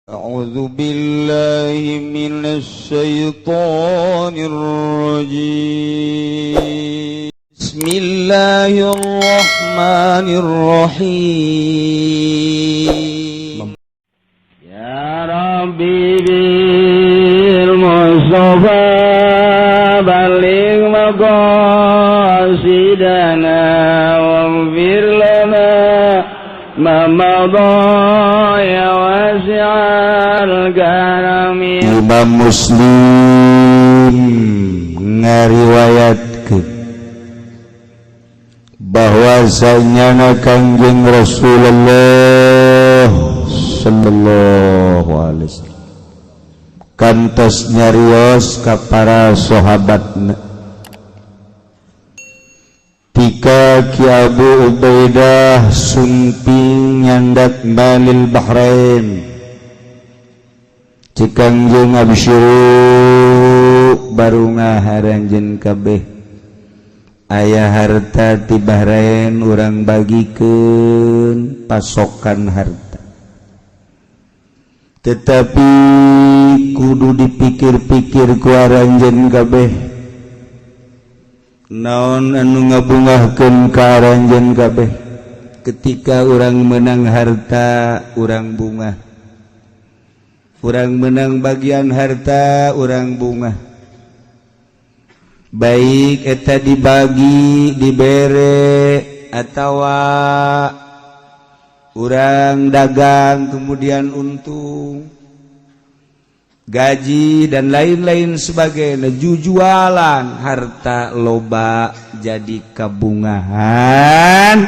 أعوذ بالله من الشيطان الرجيم. بسم الله الرحمن الرحيم. يا ربي بالمصطفى بلغ مقاصدنا واغفر لنا ما مضى يا واسع الكرم. Imam Muslim ngariwayatkeun bahwasanya Kangjeng Rasulullah sallallahu alaihi wasallam kantos nyarios ka para sahabatna tika Ki Abu Ubaidah sumping nyandak Balil Bahrain. Cek Kangjeng, "Absyiru, barungah aranjeun kabeh, aya harta ti Bahrain, urang bagikeun pasokan harta, tetapi kudu dipikir-pikir ku aranjeun kabeh naon anu ngabungahkeun ka aranjeun kabeh. Ketika urang menang harta, urang bungah. Urang menang bagian harta, urang bungah, baik eta dibagi, dibere, atau urang dagang kemudian untung, gaji, dan lain-lain sebagainya, jujualan harta loba jadi kabungahan."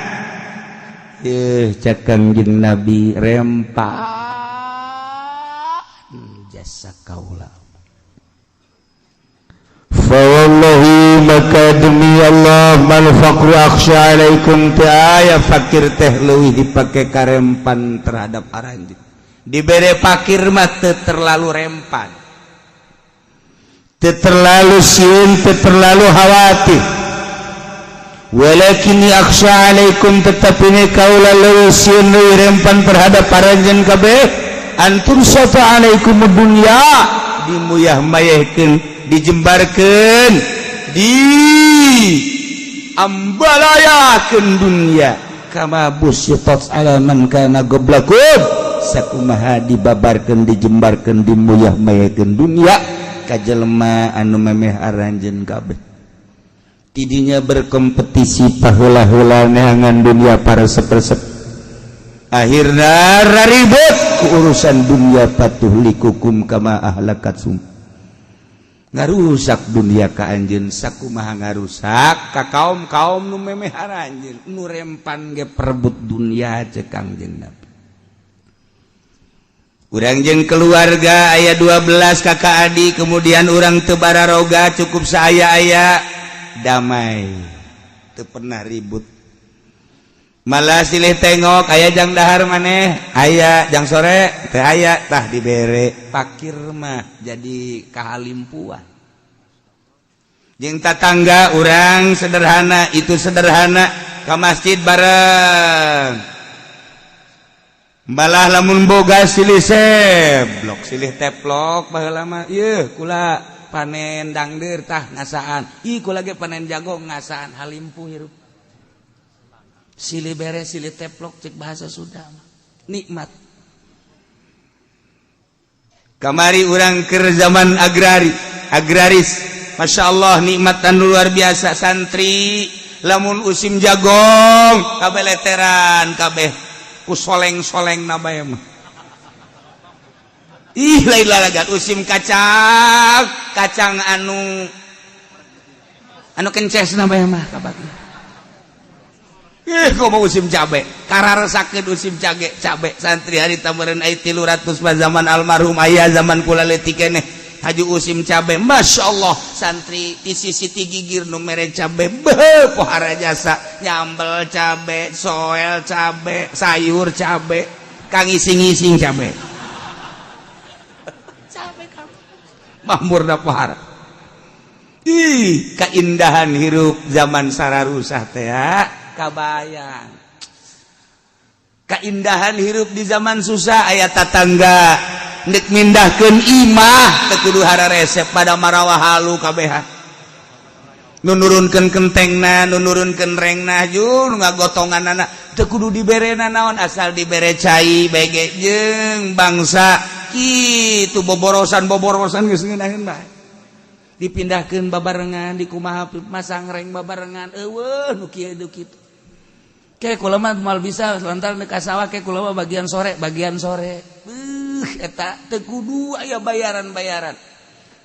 Eh, cek Kangjeng Nabi, "Rempa jasa kaula." Fawallahi, maka demi Allah, mal faqru akhsha alaikum, teu aya fakir teh leuwih dipake karempan terhadap aranjeun. Dibere fakir mah teu terlalu rempan, teu terlalu sieun, teu terlalu khawatir. Walakin akhsha alaikum, tetapi ini kaula leuwih sieun, leuwih rempan terhadap aranjeun kabeh, an tubsatha alaikum dunya, dimuyah mayehkeun, dijembarkeun, di ambalayakeun dunya, kama busitat ala man kana qablakum, sakumaha dibabarkeun, dijembarkeun, dimuyah mayekeun dunya ka jelema anu memeh aranjeun kabeh. Tidinya berkompetisi paheula-heula neangan dunia para sepersep, akhirna ribut ku urusan dunia. Fatuhlikukum kama ahlakatsum, ngarusak dunia ka anjeun sakumaha ngarusak ka kaum-kaum nu memeh aranjeun, nu rempan ge perebut dunia. Cek Kangjeng Nabi, urang jeung keluarga aya 12 kakak adik, kemudian urang teu bararoga, cukup saya-aya, damai, teu pernah ribut, malah silih tengok, aya jang dahar maneh, aya jang sore teh, aya tah dibere. Pakir mah jadi kahalimpuan jeung tatangga. Urang sederhana, itu sederhana, ke masjid bareng, malah lamun boga silih seblok, silih teplok. Baheula mah ieu kula panen dangder, tah ngasaan. Ih, kula ge panen jago, ngasaan. Halimpu hirup, silih beres, silih teplok, cek bahasa sudah nikmat. Kamari urang ke zaman agrari, agraris, Masya Allah, nikmat anu luar biasa. Santri lamun usim jagong kabeh leteran, kabeh ku soleng-soleng nabaya mah. Ih, lain lalagan. Usim kacang, kacang anu anu kences nabaya mah kabagna. Ih, kok mau musim cabe kararesakeun, musim cabe, cabe santri hari tambaran ai 300 mah. Zaman almarhum ayah, zaman kula leutik keneh, haju usim cabe, Masya Allah, santri di sisi ti gigir nu mere cabe, beuh, pohara jasa, nyambel cabe, soel cabe, sayur cabe, kang ising-ising cabe, cabe mamurna pohara. Ih, keindahan hirup zaman sararusah teh ya, kabayang keindahan hirup di zaman susah. Aya tatangga. Ndek mindahkeun imah teu kudu hararesep, pada marawa halu kabehan, nu nurunkeun kentengna, nu nurunkeun rengna, ju nu ngagotonganana teu kudu diberena naon, asal dibere cai bege jeung bangsa kitu boborosan boborosan geus ngeunaheun bae. Dipindahkeun babarengan, dikumaha, masang reng babarengan, eueuh nu kieu nu kitu. Kayak kula mah moal bisa lantaran ka sawah, kayak kula mah bagian sore, bagian sore. Beuh, eta teu kudu aya bayaran-bayaran.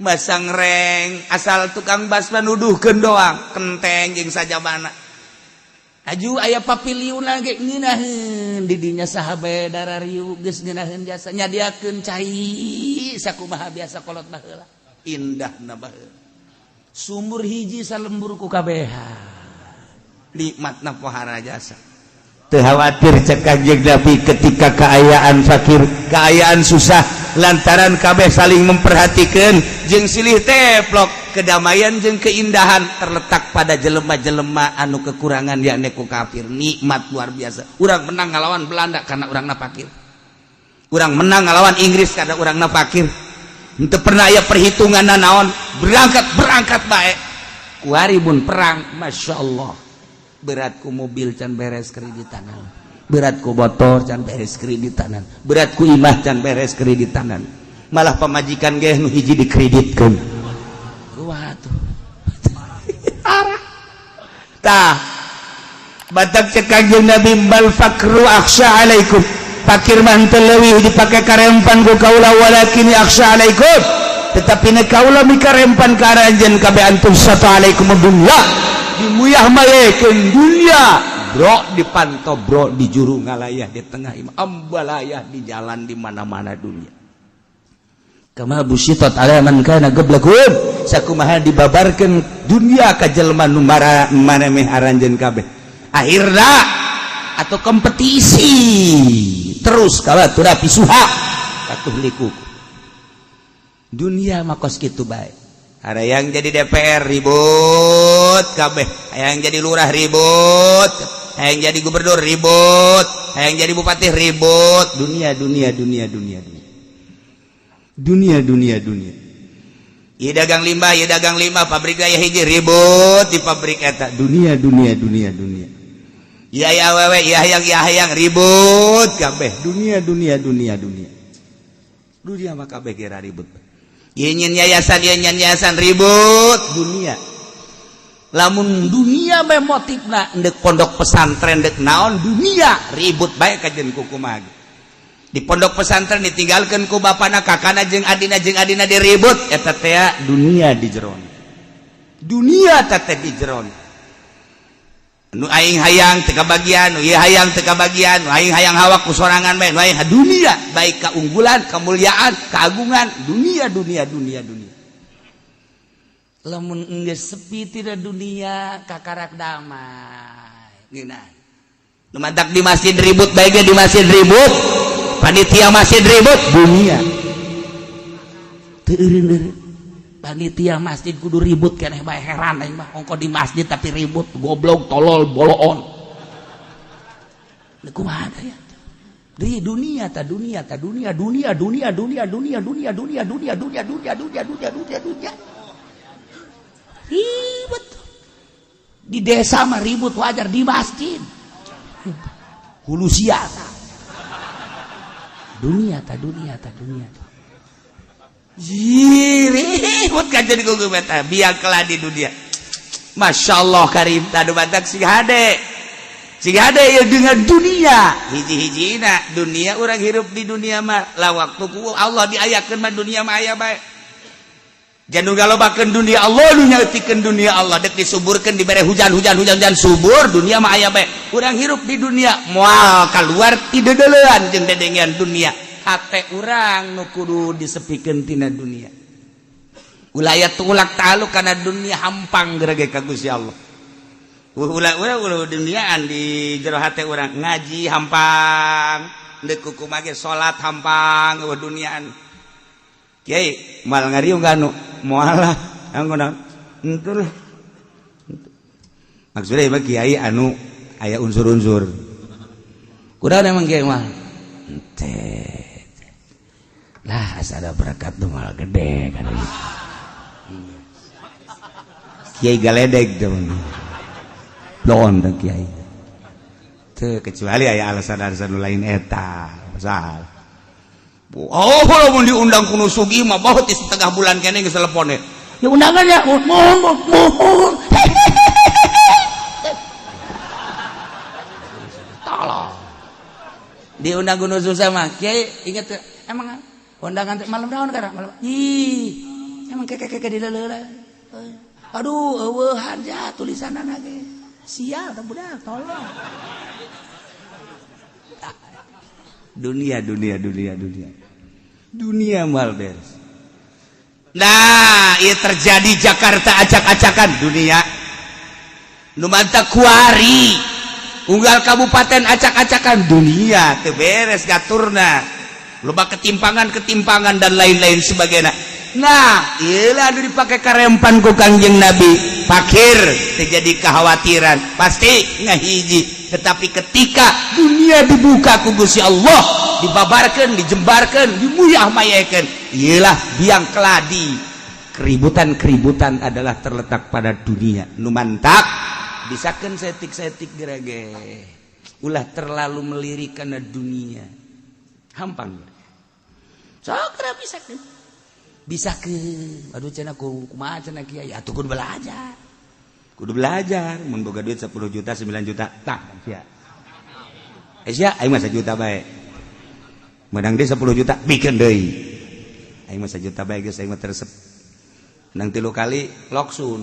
Masang reng asal tukang basma nuduhkeun doang kenteng jeung sajabana. Aju aya papiliuna ge ngeunaheun di dinya, saha bae darariu geus ngeunaheun jasa nyadiakeun cai sakumaha biasa kolot baheula. Indahna baheula. Sumur hiji salembur ku kabehan. Nikmatna pohara jasa. Teu khawatir cek Kanjeng Nabi ketika keayaan fakir, keayaan susah, lantaran kabeh saling memperhatikan jeung silih teplok. Kedamaian jeung keindahan terletak pada jelema-jelema anu kekurangan, yakni ku kafir. Nikmat luar biasa. Urang menang ngalawan Belanda karena urangna fakir, urang menang ngalawan Inggris karena urangna fakir. Henteu pernah aya perhitungan naon, berangkat berangkat bae. Kuari mun perang, Masya Allah, berat ku mobil can beres kreditanan, berat ku motor can beres kreditanan, berat ku imah can beres kreditanan, malah pamajikan ge nu hiji dikreditkeun. Kumaha tuh? Arah tah batak. Cek Kanjeng Nabi, bal faqru akhsha alaikum, fakir mah henteu leuwih dipake karempan ku kaula, walakin akhsha alaikum, tetapi ne kaula mikarempan ka aranjeun kabeh, an tubsatha alaikum dunya, dimuyah mayekeun dunya, bro di panto, bro di juru ngalayah, di tengah imah, ambalayah di jalan, di mana-mana dunia. Kama busitat ala man kana qablakum, sakumaha dibabarkeun dunia ka jelema nu maremeh aranjeun kabeh. Akhirna atau kompetisi terus kala tunafisuha fatuhliku. Dunia mah kos kitu bae. Ada yang jadi DPR ribut kabeh, ada yang jadi lurah ribut, ada yang jadi gubernur ribut, ada yang jadi bupati ribut. Dunia, dunia, dunia, dunia, dunia, dunia, dunia, dunia. Ieu dagang limbah, ieu dagang limbah, pabrik gaya hiji ribut di pabrik eta. Dunia, dunia, dunia, dunia. Iya ya awewe, iya hayang, iya hayang, ribut kabeh. Dunia, dunia, dunia, dunia. Dunia mah kabeh kira ribut. Ieu nyin yayasan, ieu nyin yayasan, ribut dunia. Lamun dunia bae motifna, ndek pondok pesantren ndek naon, dunia ribut bae kajen kukumaha. Di pondok pesantren ditinggalkan ku bapana, kakana jeung adina diribut eta teh. Dunia di jeron, dunia teh di jeron. Nu aing hayang teu kabagian, nu ieu hayang teu kabagian, nu aing hayang hawak ku sorangan bae, nu aing dunia baik keunggulan, kemuliaan, keagungan, dunia, dunia, dunia, dunia. Lamun geus sepi tidak dunia, kakarak damai ngeunah. Nu mantak di masjid ribut bae ge, di masjid ribut, panitia masjid ribut, dunia teu eureun. Panitia masjid kudu ribut keneh bae, heran aing mah, ongko di masjid tapi ribut, goblok, tolol, boloon. Kumaha ya di dunia ta? Dunia ta, dunia, dunia, dunia, dunia, dunia, dunia, dunia, dunia, dunia, dunia, dunia, dunia, dunia, dunia, ribut. Di desa mah ribut wajar, di masjid hulu sia ta. Dunia ta, dunia ta, dunia ta. Ribut kan jadi gugu beta biang kelah di dunia. Masya Allah karim tadu batak sing hade, sing hade ya dengan dunia hiji-hijina dunia. Orang hirup di dunia mah lah waktu ku Allah diayakeun mah dunia mah aya bae. Jangan galobakeun dunia, Allah nu nyaetikeun dunia. Allah dek disuburkeun, dibere hujan, hujan, hujan, hujan, subur. Dunia mah aya bae. Urang hirup di dunia moal keluar ti dedelean jeung dedengean dunia. Hate urang nu kudu disepikeun tina dunia, ulah tulak taluk kana dunia, hampang gerege ka Gusti Allah. Ulah ulah ulah duniaan di jero hate urang. Ngaji hampang, deuk kukumaha ge salat hampang, eueuh duniaan. Kiai moal ngariung anu moal lah, anggo naon henteu lah. Maksudnya mah kiai anu aya unsur-unsur kuda emang kiai mah henteu. Lah, asa ada berkat tuh malah gede kan gitu. Kiai galedeg tuh. Don teh kiai. Teu kecuali aya alasan-alasan lain eta, pasal. Oh, lamun diundang ku nu sugih mah baut di setengah bulan kene geus telepone. Ya undangan ya, mohon mohon. Tolong. Diundang ku nu susah mah, kiai inget emang undangan malam naon kana malam. Ih, emang keke-keke di leuleula. Aduh, eueuh harja tulisanana ge. Sial da budak, tolong. Dunia dunia dunia dunia. Dunia mal beres. Nah, ieu terjadi Jakarta acak-acakan dunia. Nu mantap kuari. Unggal kabupaten acak-acakan dunia teu beres gaturna. Loba ketimpangan-ketimpangan dan lain-lain sebagainya. Nah, ieu anu dipake karempan ku Kangjeng Nabi. Fakir terjadi kekhawatiran, pasti ngahiji. Tetapi ketika dunia dibuka ku Gusti Allah, dibabarkan, dijembarkan, dimuyah-mayakeun, iyalah biang keladi. Keributan-keributan adalah terletak pada dunia. Nu mantak bisakeun setik-setik gerege. Ulah terlalu melirik kana dunia. Hampang. Sok bisa ke. Bisa ke. Aduh cenah kumaha cenah kiai, atuh kudu belajar. Kudu belajar, mun boga duit 10 juta, 9 juta, tah sia. Eh sia, aing mah 1 juta bae. Menang deui 10 juta, bikeun deui. Aing mah 1 juta bae geus aing mah teresep. Menang 3 kali loksun.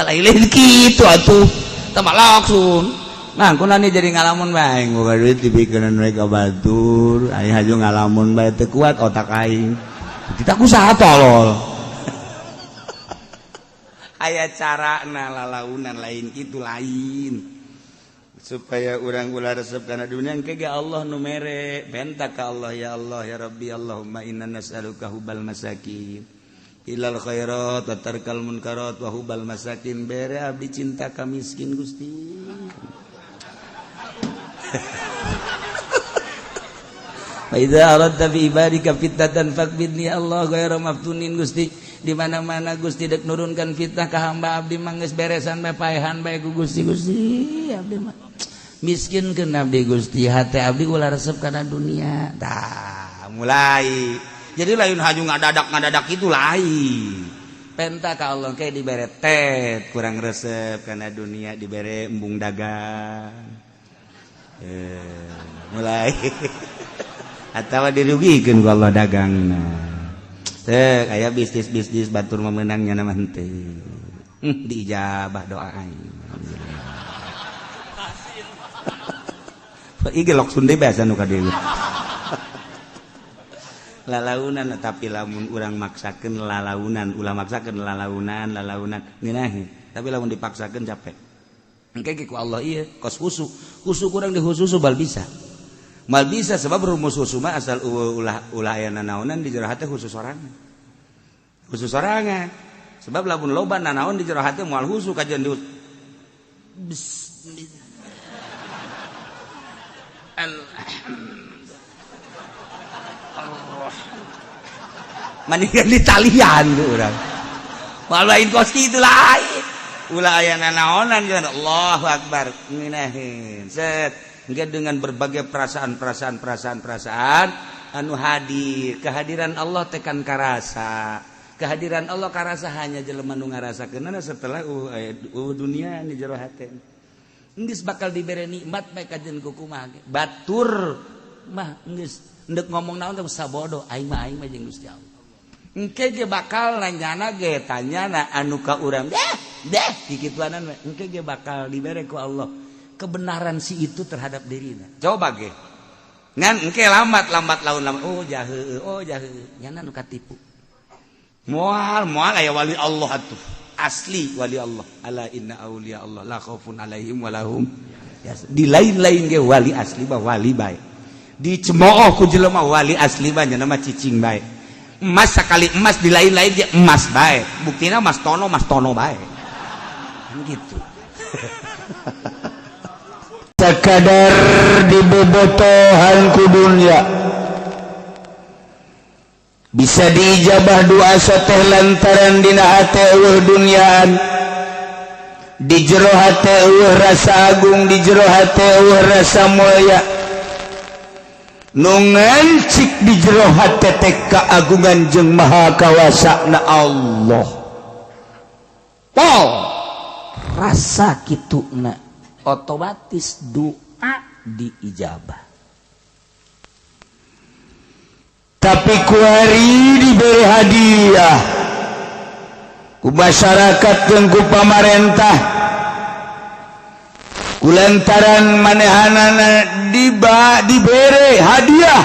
Lain kitu atuh. Tah mah loksun. Nah, kuna nih jadi ngalamun bae, boga duit dibikeun mereka batur, aing haju ngalamun bae teu kuat otak aing. Kita kusaha tolol. Aya carana lalaunan lain kitu lain. Supaya urang ulah resep kana dunia engke ge Allah nu mere. Benta ka Allah ya Allah ya Rabbi Allahumma inna nas'aluka hubbal masakin. Ilal khairat wa tarkal munkarat wa hubbal masakin. Bere abdi cinta ka miskin Gusti. Fa idza aradta bi ibadika fitnatan faqbidni Allah ghairu maftunin Gusti. Di mana-mana Gusti dek nurunkan fitnah ka hamba abdi mah geus beresan bae paehan bae ku Gusti Gusti abdi mah miskinkeun abdi Gusti hate abdi ulah resep kana dunia. Tah mulai. Jadi lain haju ngadadak-ngadadak itu lain. Penta ka Allah kayak dibere tet kurang resep kana dunia dibere embung dagang. Mulai atau dirugikan ku Allah dagang teh aya bisnis-bisnis batur memenangnya nama henteu diijabah doa aing. Ieu loksun deui biasa nu ka dieu. Lalaunan tapi lamun urang maksakeun lalaunan ulah maksakeun lalaunan lalaunan ngeunaheun tapi lamun dipaksakeun capek. Engke ge ku Allah ieu kos khusu khusu kurang dihususu bal bisa. Mal bisa sebab rumus khusu mah asal ulah ulah aya nanaonan di jero hate khusus sorangan. Khusus sorangan. Sebab lamun loba nanaon di jero hate moal khusu kajian di bismillah. Alhamdulillah. Mendingan ditalian ku urang. Moal lain kos kitu lain. Ulah aya nanaonan jeung Allahu akbar ngeunaheun. Set engke dengan berbagai perasaan-perasaan perasaan-perasaan anu hadir, kehadiran Allah teh kan karasa. Kehadiran Allah karasa hanya jelema nu ngarasakeunana setelah dunia di jero hate. Geus bakal dibere nikmat bae kajen ku kumaha ge. Batur mah geus endek ngomong naon teh sabodo aing mah jeung Gusti Allah. Engke ge bakal nanyana ge tanyana anu ka urang deh deh kikituanan engke ge bakal dibere ku Allah kebenaran si itu terhadap dirina. Coba ge ngan engke lambat lambat laun lambat oh jahe nyana nu katipu. Moal moal aya wali Allah atuh asli wali Allah ala inna auliya Allah la khaufun alaihim walahum di lain-lain ge wali asli mah wali bae dicemooh ku jelema wali asli mah nya mah cicing bae. Emas sekali emas di lain-lain dia emas bae buktina mas tono bae kan gitu. Sakadar dibobotohan ku dunya bisa diijabah doa teh lantaran dina hate euweuh dunyaan, di jero hate euweuh rasa agung, di jero hate euweuh rasa mulia. Nu ngancik di jero hate teh keagungan jeung maha kawasa na Allah. Pol rasa kitu na otomatis doa diijabah. Tapi kuari diberi hadiah ku masyarakat jeung ku pamarentah, kulantaran manehanana dibere hadiah,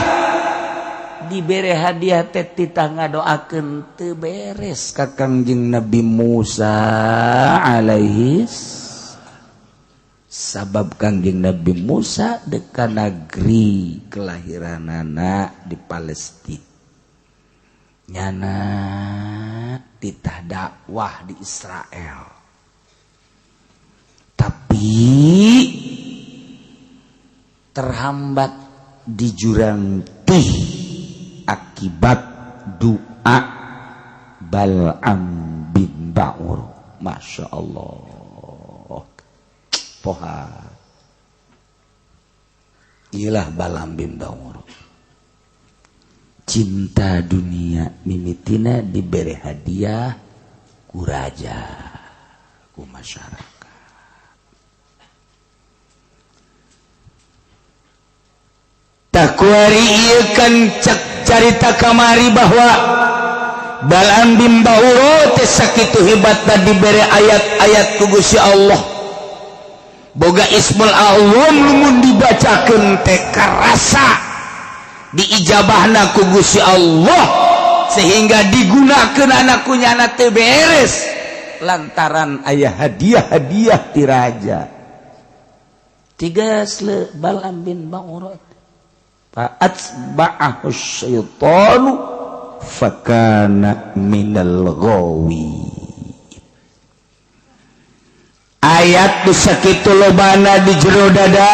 dibere hadiah teh titah ngadoakeun teu beres ka Kangjeng Nabi Musa alaihi. Sabab Kangjeng Nabi Musa deka negeri kelahiranana di Palestina, nyana titah dakwah di Israel, tapi terhambat di jurang tih akibat doa Bal'am bin Ba'ur. Masya Allah, poha ilah Bal'am bin Ba'ur cinta dunia mimitina diberi hadiah ku raja, ku masyarakat. Takuari ieu kan cek carita kamari bahwa Bal'am bin Ba'ur teh sakitu hebatna dibere ayat-ayat ku Gusti Allah. Boga Ismul Azam lamun dibacakeun teh karasa diijabahna ku Gusti Allah, sehingga digunakeun anak ku nyana teu beres lantaran aya hadiah-hadiah ti raja. Tiga sle Bal'am bin Ba'ur fa'atba'ahu syaitanu fakana minal ghawi. Ayat nu sakitu lobana di jero dada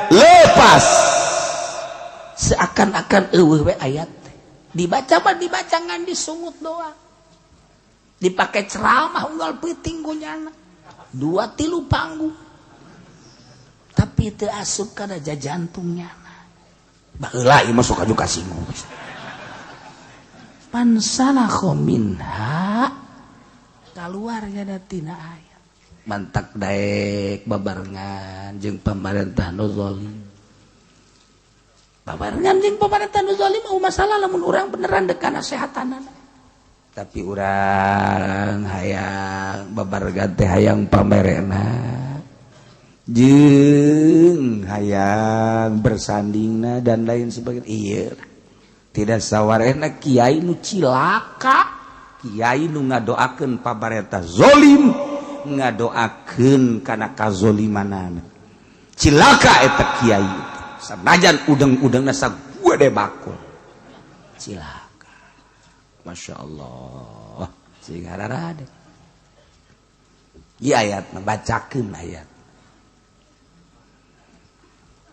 lepas, seakan-akan eueuh we ayat teh. Dibaca mah dibaca ngan disungut doang, dipake ceramah unggal peuting ku nyana 2-3 panggung, tapi teu asup kana jajantungnya. Baheula ieu mah sok aju kasinggung. Pansalakha minha, kaluar nya tina ayat. Mantak daek babarengan jeung pamarentah nu zalim. Babarengan jeung pamarentah nu zalim mau masalah lamun urang beneran dek kana sehatanana. Tapi urang hayang babarengan teh hayang pamerena jeung hayang bersandingna dan lain sebagainya. Iya, tidak sawarehna kiai nu cilaka, kiai nu ngadoakeun pamarentah zalim, ngadoakeun kana kazolimanana. Cilaka eta kiai, sanajan udeng-udengna sagede bakul. Cilaka. Masya Allah, sing hararade. Ieu ayat bacakeun ayat.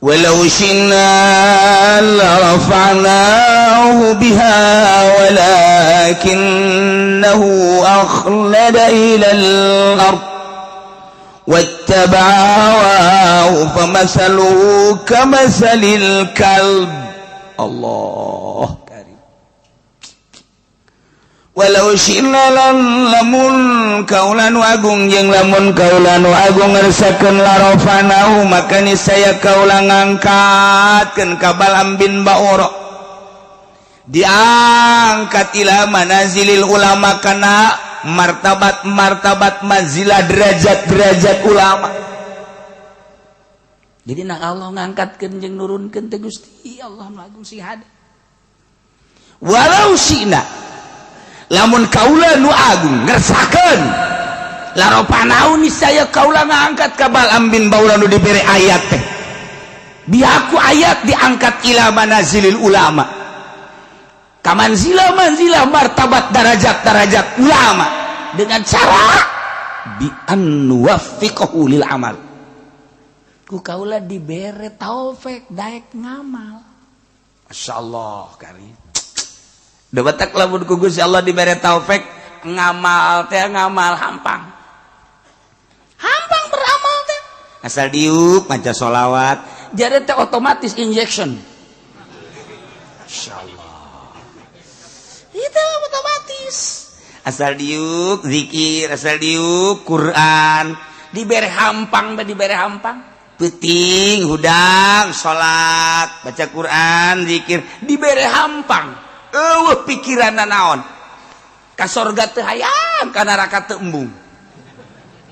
Walau syi'na larafa'nahu biha walakinnahu akhlada ilal ard wattaba'a hawahu famasaluhu kamasalil kalb. Allah karim. Walau syi'na lamun kaula nu agung jeung lamun kaula nu agung ngersakeun larafanahu maka niscaya kaula ngangkatkeun ka Bal'am bin Ba'ur, diangkat ila manazilil ulama kana martabat-martabat manzilah derajat-derajat ulama. Jadi nak Allah ngangkatkeun jeung nurunkeun teh Gusti Allah nu agung sing hade. Walau syi'na lamun kaula nu agung ngersakeun laropanau niscaya kaula ngangkat ka Bal'am bin Ba'ur nu dibere ayat teh. Biaku ayat diangkat ila manazilil ulama, kamanzilah manzilah martabat darajat-darajat ulama dengan cara bi an nuwaffiqahu lil amal. Ku kaula dibere taufik daek ngamal. Masyaallah kari. Da batak lamun ku Gusti Allah dibere taufik ngamal teh ngamal hampang. Hampang beramal teh. Asal diuk maca sholawat, jare teh otomatis injection. Masyaallah. Itu otomatis. Asal diuk zikir, asal diuk Quran, dibere hampang teh dibere hampang. Peuting hudang salat baca Quran zikir dibere hampang eueuh pikiranna naon ka sorga teu hayang ka neraka teu embung.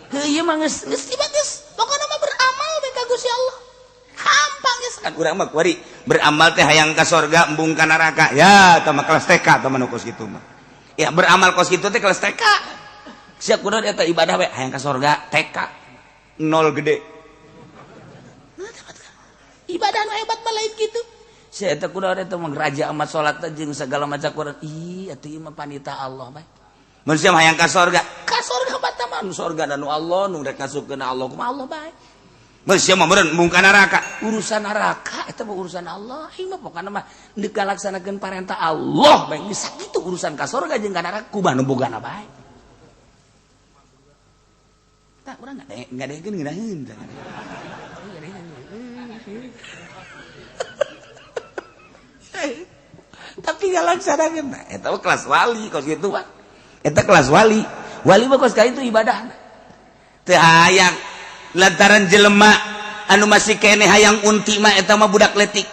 Heuh ieu mah geus geus geus pokona mah beramal we ka Gusti Allah hampang geus kan urang mah kuari beramal teh hayang ka sorga embung ka neraka ya tah mah kelas TK tah mah nu kos kitu mah ya beramal kos kitu teh kelas TK siap kudu eta ibadah we hayang ka sorga TK nol gede. Ibadah nu hebat mah lain kitu. Sia eta kudu eta mah raja amat salat jeung segala macam Quran. Ih, atuh ieu mah panita Allah bae. Mun sia hayang ka sorga bata mah nu sorga nu Allah nu rek ngasupkeun Allah kumaha Allah bae. Mun sia mah meureun embung ka neraka, urusan neraka eta mah urusan Allah. Ieu mah pokona mah deuk ngalaksanakeun parentah Allah bae. Geus sakitu urusan ka sorga jeung ka neraka kumaha nu bogana bae. Tah urang ngadekeun ngeunaheun tah. Tapi nggak laksanakeun nah, eta mah kelas wali kos kitu mah. Eta kelas wali. Wali mah kos ka itu ibadah. Teu hayang lantaran jelema anu masih keneh hayang unti mah eta mah budak letik.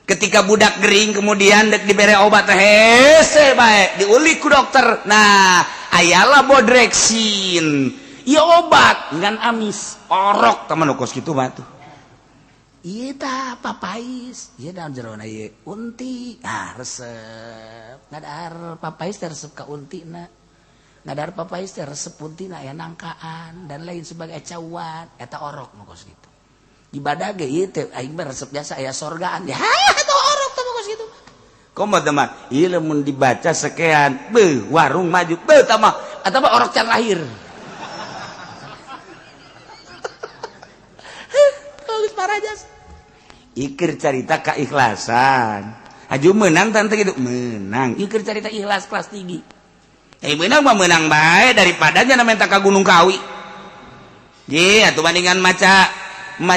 Ketika budak gering kemudian dek dibere obat hese bae diulik ku dokter. Nah, ayalah bodreksin. Ieu obat ngan amis orok tah mah nu kos kitu mah tuh. Ieu tah papais, ieu daun jerona ieu unti, ah resep. Ngadahar papais teh resep ka untina. Ngadahar papais teh resep untina aya nangkaan dan lain sebagai cawan, eta orok nu kos kitu. Ibadah ge ieu teh aing mah resep biasa aya sorgaan. Ya eta orok teh kos kitu. Komo teh mah ieu lamun dibaca sekian, beuh warung maju, beuh tah mah eta mah orok can lahir. Geus parajas. Ikir carita keikhlasan. Haju menang tante gitu, menang. Ikir carita ikhlas kelas tinggi. Menang mah menang bae daripada nya minta ka Gunung Kawi. Ye atuh bandingan maca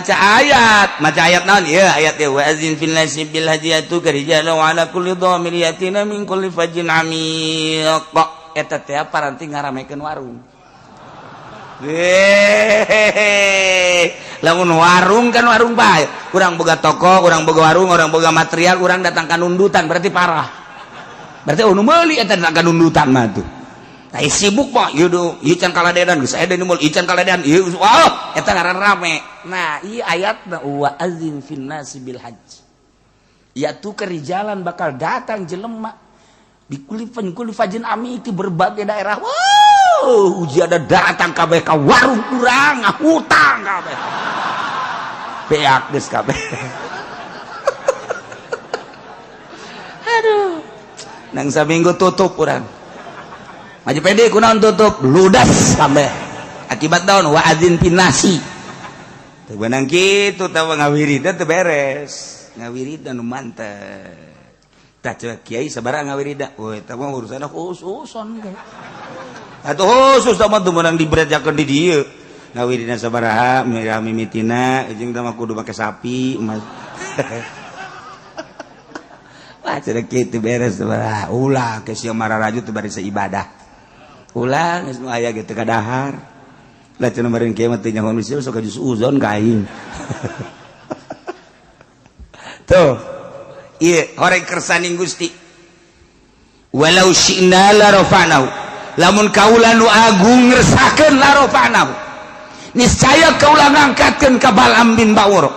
ayat, maca ayat naon? Ieu ayat ieu wa azin fil nasi bil hajiyatu karijalu ala kulli dhamir yatina min kulli fajjin amiq. Eta teh paranti ngaramekeun warung. Hehehe. Lamun warung kan warung bae. Urang boga toko, urang boga warung, urang boga material, urang datang ka nundutan berarti parah. Berarti nu meuli eta datang ka nundutan mah tuh. Tah sibuk mah ieu do, ieu can kaladedan geus aya deui meuli, ieu can kaladedan, ieu wah eta ngaran rame. Nah, ieu ayatna wa azin fin nasi bil hajj. Yaitu kerijalan bakal datang jelema di kulifan kulifajin ami di berbagai daerah. Wow, uji ada datang kabeh ka warung urang hutang kabeh. Beak geus kabeh. Aduh. Nang saminggu tutup urang. Maju pede kunaon tutup ludas kabeh. Akibat daun wa adzin pinasi. Teu beunang kitu tah ngawiridna teu beres. Ngawiridna nu mantep. Tah ceuk kiai sabaraha ngawirida? Woi, eta mah urusanna khususon. Atuh khusus tah mah teu meunang dibrejakeun di dieu. Ngawirina sabaraha mirah mimitina jeung tah mah kudu make sapi mas. Wah cenah kitu beres sabaraha. Ulah ke sia mararaju teu bari ibadah. Ulah geus nu aya ge teu kadahar. Lah cenah meureun kieu mah teu nyaho nu sok jus uzon ka aing. Tuh. Ieu horeng kersaning Gusti. Walau syi'na la rafa'nahu. Lamun kaula nu agung ngersakeun la rafa'nahu. Niscaya kaula ngangkatkeun ka Bal'am bin Ba'ur.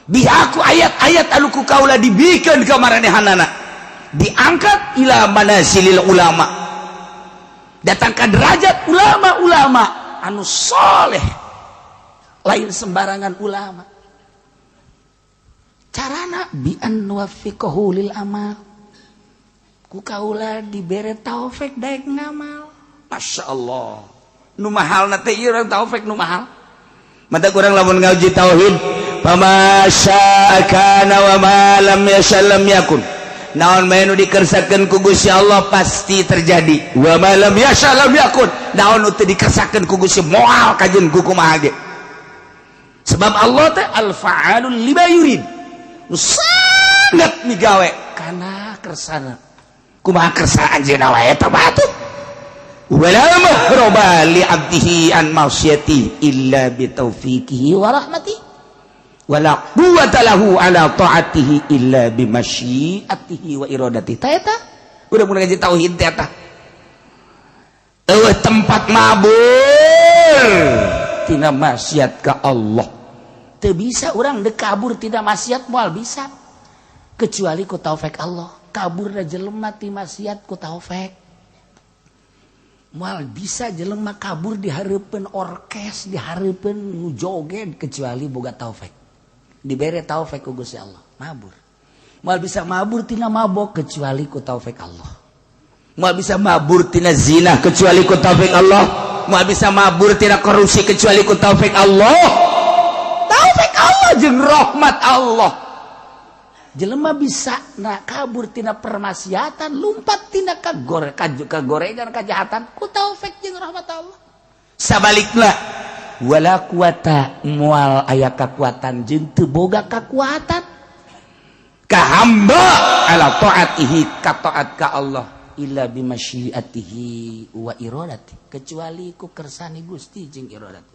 Bi aku ayat-ayat anu ku kaula dibikeun ka maranehanana. Diangkat ila manasilil ulama. Datang ka derajat ulama-ulama anu soleh. Lain sembarangan ulama. Carana bi an nuwaffiqahu lil amal. Ku kaula dibere taufik daek ngamal. Masya Allah. Nu mahalna teh ieu urang taufik nu mahal. Mata kurang lamun ngaji tauhid, fama syaa kana wa ma lam yasha lam yakun. Naon bae nu dikersakeun ku Gusti Allah pasti terjadi. Wa ma lam yasha lam yakun. Naon nu teu dikersakeun ku Gusti moal kajeun ku kumaha ge. Sebab Allah teh al-fa'alul lima yurid. Nu sangat migawe kana kersana. Kumaha kersa anjeunna wae eta batu. Wala mahroba li abdihi an maksiati illa bi taufiqihi wa rahmatihi. Wala quwwata lahu ala ta'atihi illa bi masyiatihi wa iradatihi. Ta eta udah mulai ngaji tauhid teh eta. Eueuh tempat mabur tina maksiat ka Allah. Teu bisa urang deuk kabur tina maksiat, moal bisa kecuali ku taufik Allah. Kaburna jelema ti maksiat ku taufik. Moal bisa jelema kabur di hareupeun orkes, di hareupeun nu joget kecuali boga taufik. Dibere taufik ku Gusti Allah, mabur. Moal bisa mabur tina mabok kecuali ku taufik Allah. Moal bisa mabur tina zina kecuali ku taufik Allah. Moal bisa mabur tina korupsi kecuali ku taufik Allah. Taufik Allah jeung rahmat Allah. Jelema bisa na kabur tina permaksiatan, lumpat tina kagorengan kejahatan ku taufik jeung rahmat Allah. Sabalikna wala quwata, moal aya kakuatan jeung teu boga kakuatan ka hamba ala taatihi ka taat ka Allah illa bimasyiatihi wa iradati, kecuali ku kersane Gusti jeung iradat.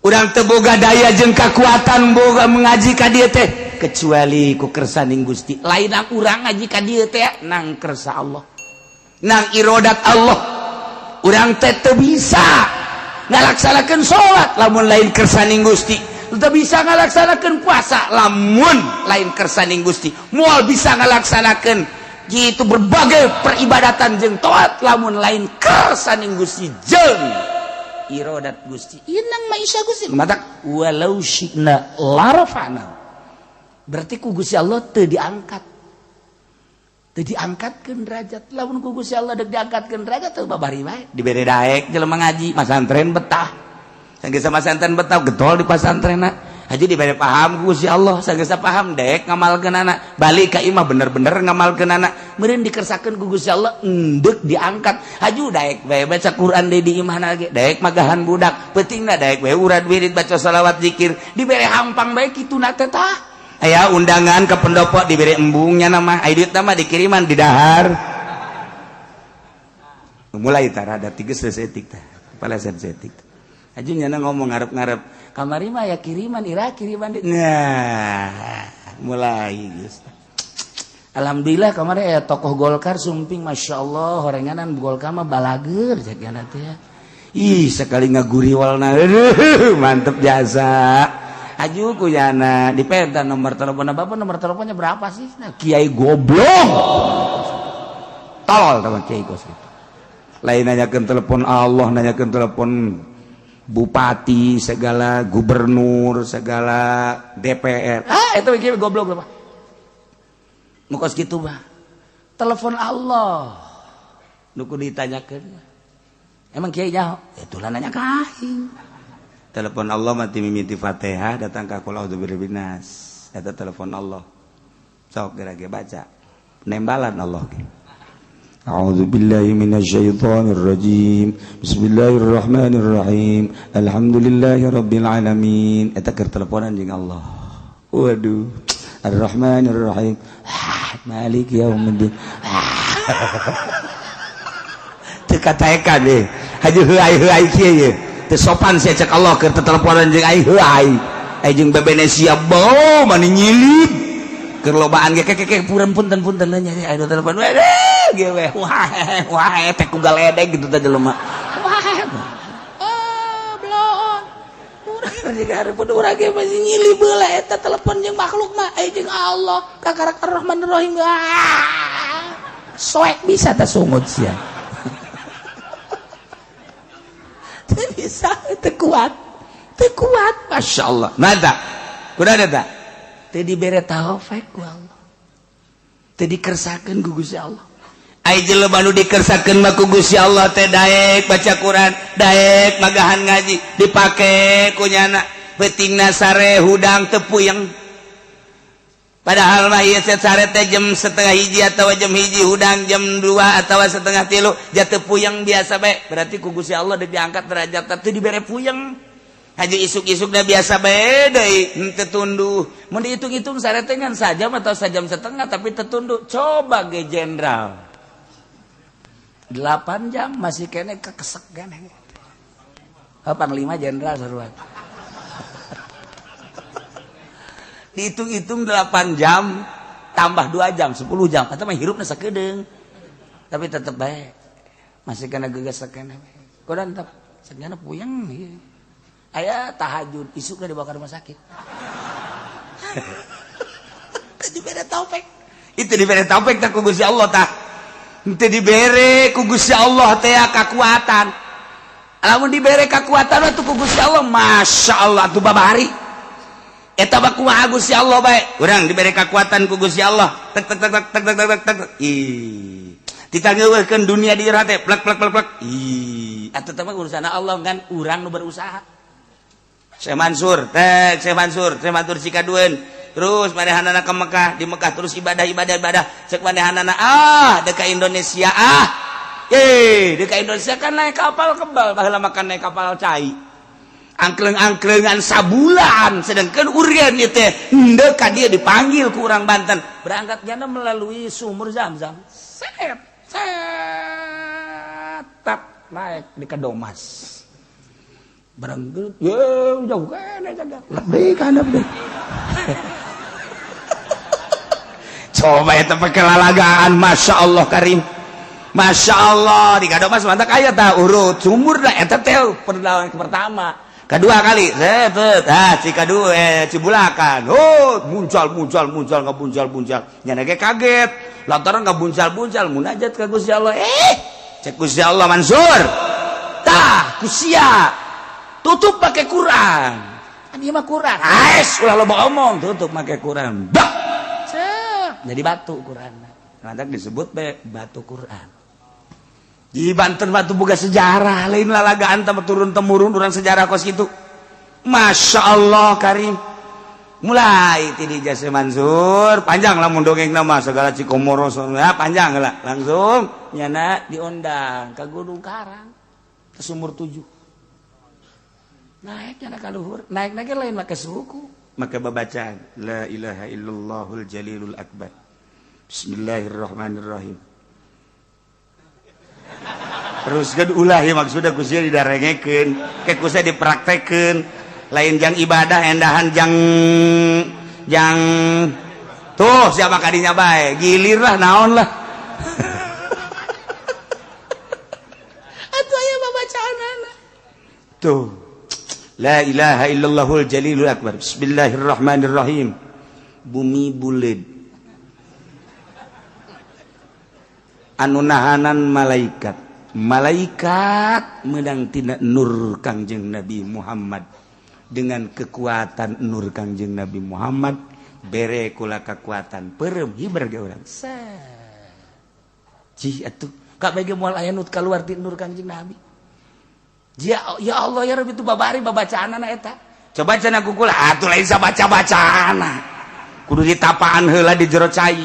Urang teu boga daya jeung kakuatan boga mengaji ka dieu teh kecuali ku kersaning Gusti. Lain urang ngaji ka dieu teh nang kersa Allah, nang irodat Allah. Urang teh teu bisa ngalaksanakeun salat lamun lain kersaning Gusti, teu bisa ngalaksanakeun puasa lamun lain kersaning Gusti, moal bisa ngalaksanakeun gitu berbagai peribadatan jeung taat lamun lain kersaning Gusti jeung irodat Gusti. Inang maisha Gusti matak walau syi'na larafa'na. Berarti ku Gusti Allah teu diangkat, teu diangkatkeun derajat. Lamun ku Gusti Allah deuk diangkatkeun derajat teu babari bae dibere daek jelema ngaji masantren betah. Sanggeus masantren betah getol di pasantrenna. Haji dibere paham ku Gusti Allah, sanggeus paham daek ngamalkeunana, balik ka imah bener-bener ngamalkeunana, meureun dikersakeun ku Gusti Allah endek diangkat. Haju daek bae baca Quran deui di imahna ge, daek magahan budak, peutingna daek bae urad wirid baca salawat zikir, dibere hampang bae kituna teh tah. Aya undangan ke pendopo dibere embungnya nama, aya duit nama dikiriman di dahar. Mulai tah rada tiga sesetik tah, kepala sesetik. Haju nyana ngomong ngarep-ngarep, kamari mah ya kiriman ira kiriman di. Nah, mulai geus. Alhamdulillah kamari aya tokoh Golkar sumping, Masya Allah, horenganan Golkar mah balager jagana teh ya. Ih, sekali ngaguriwalna, aduh, mantep jasa. Aju ku yana dipenta nomor telepon bapak, nomor teleponnya berapa sih? Nah, kiai goblok. Tolol teman kiai kos gitu. Lain nanyakeun telepon Allah, nanyakeun telepon bupati segala, gubernur segala, DPR. Ah, itu kiai goblok apa? Nu kos kitu mah. Telepon Allah. Nu kudu ditanyakeun. Emang kiai nyaho? Itulah nanya ka aing. Telepon Allah mati mimiti Fatihah datang ka qul a'udzu birabbinas. Eta telepon Allah. Sok geura ge baca. Nembalan Allah ge. A'udzu billahi minasyaitonir rajim. Bismillahirrahmanirrahim. Alhamdulillahi rabbil alamin. Eta keur teleponan jeung Allah. Waduh. Ar-Rahmanir Rahim. Maliki yaumiddin. Teu kataekan deh. Haji heuay heuay kieu ye. Teu sopan sia cek Allah keur teteleponan jeung aing heuay. Aing jeung bebene siap bau mani nyilip. Keur lobaan ge keke punten punten punten nya aing telepon. Weh ge we wah wah teh ku galedeg gitu teh jelema. Wah. Oh, bloon. Urang jeung hareupeun urang ge masih nyilip beula eta telepon jeung makhluk mah aing jeung Allah kakarak Ar-Rahmanir Rahim. Ah. Soek bisa teh sungut sia. Teu bisa, teu kuat. Teu kuat, Masya Allah. Mata, kuda ada tak? Teu dibere taufik ku Allah. Teu dikersakeun ku Gusti Allah. Ai jelema nu dikersakeun mah ku Gusti Allah teh daek baca Quran, daek magahan ngaji, dipake ku nyana peutingna sare hudang teu puyeng. Padahal mah ieu sare teh jam 12.30 atau jam 1, hudang jam 2 atau 2.30 jatuh puyeng biasa bae. Berarti ku Gusti Allah diangkat derajat teh dibere puyeng. Haji isuk-isuk dah biasa bae deui, henteu tunduh. Mun dihitung-hitung sare teh ngan sajam atau sajam setengah tapi tertunduk. Coba ge jenderal 8 jam masih kene kekesek kene. Oh, panglima jenderal seruan. Dihitung-hitung 8 jam tambah 2 jam 10 jam atau mah hirupna sakedeung. Tapi tetep bae masih kena gegesek kene. Kodan tetep sagana puyeng ieu. Aya tahajud isukna dibawa ke rumah sakit. Dibere taufik. Itu dibere taufik tah ku Gusti Allah tah. Henteu dibere ku Gusti Allah teh kakuatan. Lamun dibere kakuatan atuh ku Gusti Allah, Masya Allah atuh babari. Eta mah kumaha Gusti Allah bae. Urang dibere kakuatan ku Gusti Allah. Tek tek tek tek tek tek tek tek. Ih. Ditangeuweuhkeun dunia di jero teh plek plek plek plek. Ih, atuh teh mah urusan Allah kan urang nu berusaha. Syekh Mansur, tek Syekh Mansur, Syekh Mansur Cikaduen. Terus manehanana ke Mekah, di Mekah terus ibadah ibadah ibadah. Cek manehanana ah deka Indonesia ah. Deka Indonesia kan naik kapal kebal, baheula makan naik kapal cai. Angkleng-angklengan sabulan, sedangkan urian ieu teh henteu ka dieu dipanggil ku urang Banten. Berangkat jana melalui sumur Zam-Zam. Set, set, tap naik di Kadomas. Barang ye jauh kene jaga. Lebih kana lebih. Coba eta pakai lalagaan, Masya Allah Karim. Masya Allah di Kadomas mantap aya tah urut sumur dah eta teh perlawan pertama. Kedua kali set ah Cikadu Cibulakan. Oh, muncal muncal muncal ngabuncal buncal. Nya ge kaget. Lantaran ngabuncal-buncal munajat ka Gusti Allah. Cek Gusti Allah Mansur. Tah kusia tutup pakai Quran. Kan ieu mah Quran. Ais ulah loba omong, tutup pakai Quran. Bak. Cek, jadi batu Quran. Lantak disebut be batu Quran. Di Banten batu boga sejarah, lain lalagaan teh turun temurun urang sejarah kos kitu. Masya Allah Karim. Mulai ti di Jase Mansur, panjang lamun dongeng nama segala Cikomoro ya panjang lah. Langsung nyana diundang ke Gunung Karang ke Sumur 7. Naik nyana ka luhur, naik-naik lain make suku, make babacaan la ilaha illallahul jalilul akbar. Bismillahirrahmanirrahim. Terus kan ulah ya maksudnya kusia didarengekeun, ke kusia dipraktekeun, lain jang ibadah endahan jang jang tuh siapa kadinya bae, gilir lah naon lah. Atuh aya babacaanana. Tuh. La ilaha illallahul jalilul akbar. Bismillahirrahmanirrahim. Bumi buleud. Anu nahanan malaikat. Malaikat menang tina nur Kangjeng Nabi Muhammad. Dengan kekuatan nur Kangjeng Nabi Muhammad bere kula kekuatan peureum hiber ge urang. Cih atuh kabeh ge moal aya nu kaluar ti nur Kangjeng Nabi. Ya, ya Allah ya Rabbi itu babari babacaanana eta. Coba cenah ku kula atuh lain sabaca-bacaana. Kudu ditapaan heula di jero cai.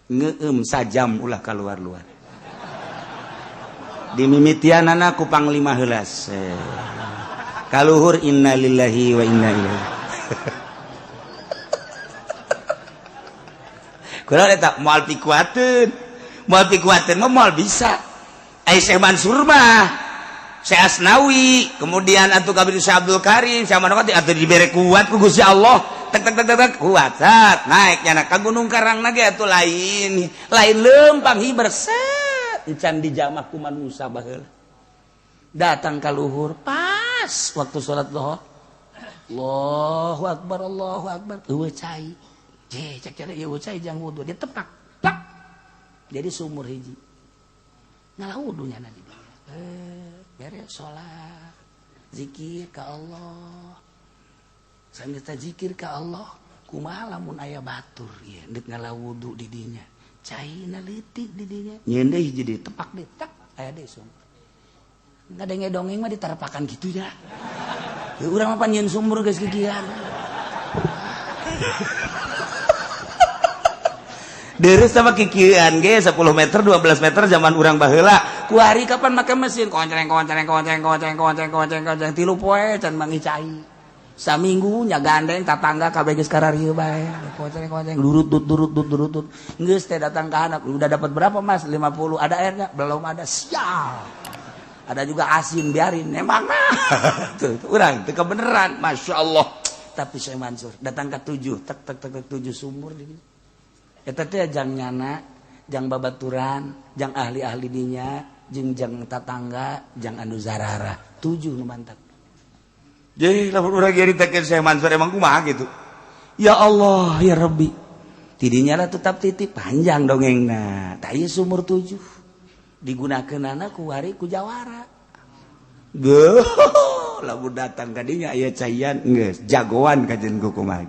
Ngeueum sajam ulah kaluar-luar. Dimimitianana ku panglima heula. Kaluhur innalillahi wa inna ilaihi. Kula eta moal pikuateun. Moal pikuateun mah moal bisa. Syekh Mansur mah, Syekh Asnawi, kemudian atuh kabir Syekh Abdul Karim, Syekh Manokati atuh dibere kuat ku Gusti Allah. Tek tek tek tek kuat sat naik nyana ka Gunung Karang ge atuh lain, lain leumpang hiber set encan dijamah ku manusa baheula. Datang ka luhur pas waktu salat zuhur. Allahu akbar Allahu akbar. Eueuh cai. Je cek cek eueuh cai jang wudu dia tepak. Plak. Jadi sumur hiji. Ngalah wudunya na di dia. Beres sholat, zikir ka Allah. Sambil zikir ka Allah, kumaha lamun aya batur ieu deuk ngalah wudu di dinya. Caina leutik di dinya. Nyeun deui hiji deui tepak deui tak aya deui sumur. Ngadenge dongeng mah diterpakan gitu ya. Ya urang mah pan nyeun sumur geus kikian. Deres sama kikian ge 10 meter 12 meter zaman urang baheula. Kuari kapan make mesin konceng konceng konceng konceng konceng konceng konceng tilu poe can manggih cai. Saminggu nya gandeng tatangga kabeh geus kararieu bae. Konceng konceng durut dut durut dut durut dut. Geus teh datang ka anak, udah dapat berapa Mas? 50. Ada airnya? Belum ada. Sial. Ada juga asin biarin emang mah. Tuh urang teu kebeneran, Masya Allah. Tapi saya Mansur datang ke 7 tek tek tek 7 sumur di dieu. Eta teh jang nyana, jang babaturan, jang ahli-ahli dinya, jeung jang tatangga, jang anu zarara. 7 nu mantap. Jadi lamun urang nyaritakeun Syekh Mansur emang kumaha gitu. Ya Allah, ya Rabbi. Tidinya lah tetap titip panjang dongengna. Tah ieu sumur 7 digunakeunana ku wari ku jawara. Geuh, lamun datang ka dinya aya caian geus jagoan kajen ku kumaha.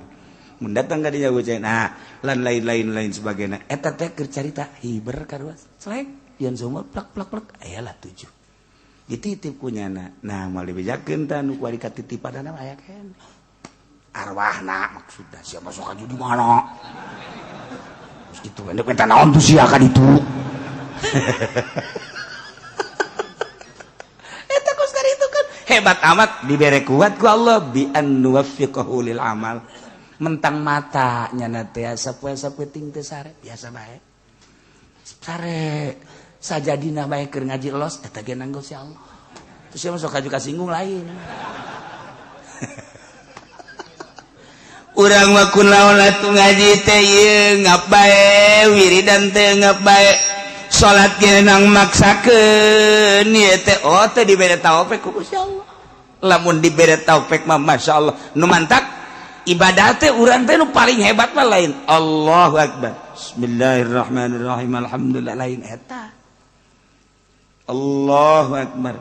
Mun datang ka dinya ku cai nah lan lain-lain lain sebagainya. Eta teh keur carita hiber karuas. Selek yeun sumur plak plak plak aya lah 7. Dititip ku nyana. Nah moal dibejakeun tah nu kuari katitipanana aya keneh. Arwahna maksudna sia masuk ka di mana? Terus kitu endek minta naon tuh sia ka ditu. Eta kos itu kan hebat amat dibere kuat ku Allah bi an nuwaffiqahu lil amal. Mentang mata nyana teh sapoe-sapoe ting teh sare biasa bae. Sare sajadina bae keur ngaji los eta ge nanggo si Allah. Terus sia masuk kaju kasinggung lain. Urang mah kun lawan atuh ngaji teh ieu ngap bae wiridan teh ngap bae salat ge nang maksakeun ieu teh oh teh dibere taufik ku Gusti Allah. Lamun dibere taufik mah masyaallah nu mantak ibadah teh urang teh nu paling hebat mah lain Allahu akbar bismillahirrahmanirrahim alhamdulillah lain eta Allahu akbar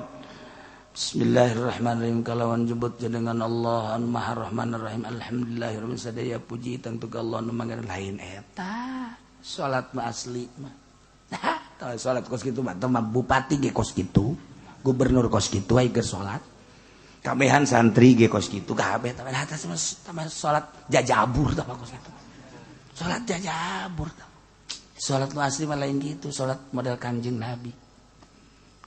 bismillahirrahmanirrahim kalawan jebut jenengan Allah anu maha rahmanirrahim alhamdulillahirabbil sadaya puji tentu ka Allah nu mangga lain eta salat mah asli mah. Nah, salat kos kitu mah teh bupati ge kos kitu, gubernur kos kitu aya keur salat. Kabehan santri ge kos kitu kabeh tah atas mah salat jajabur tah kos kitu. Salat jajabur tah. Salat nu asli mah lain kitu, salat model Kangjeng Nabi.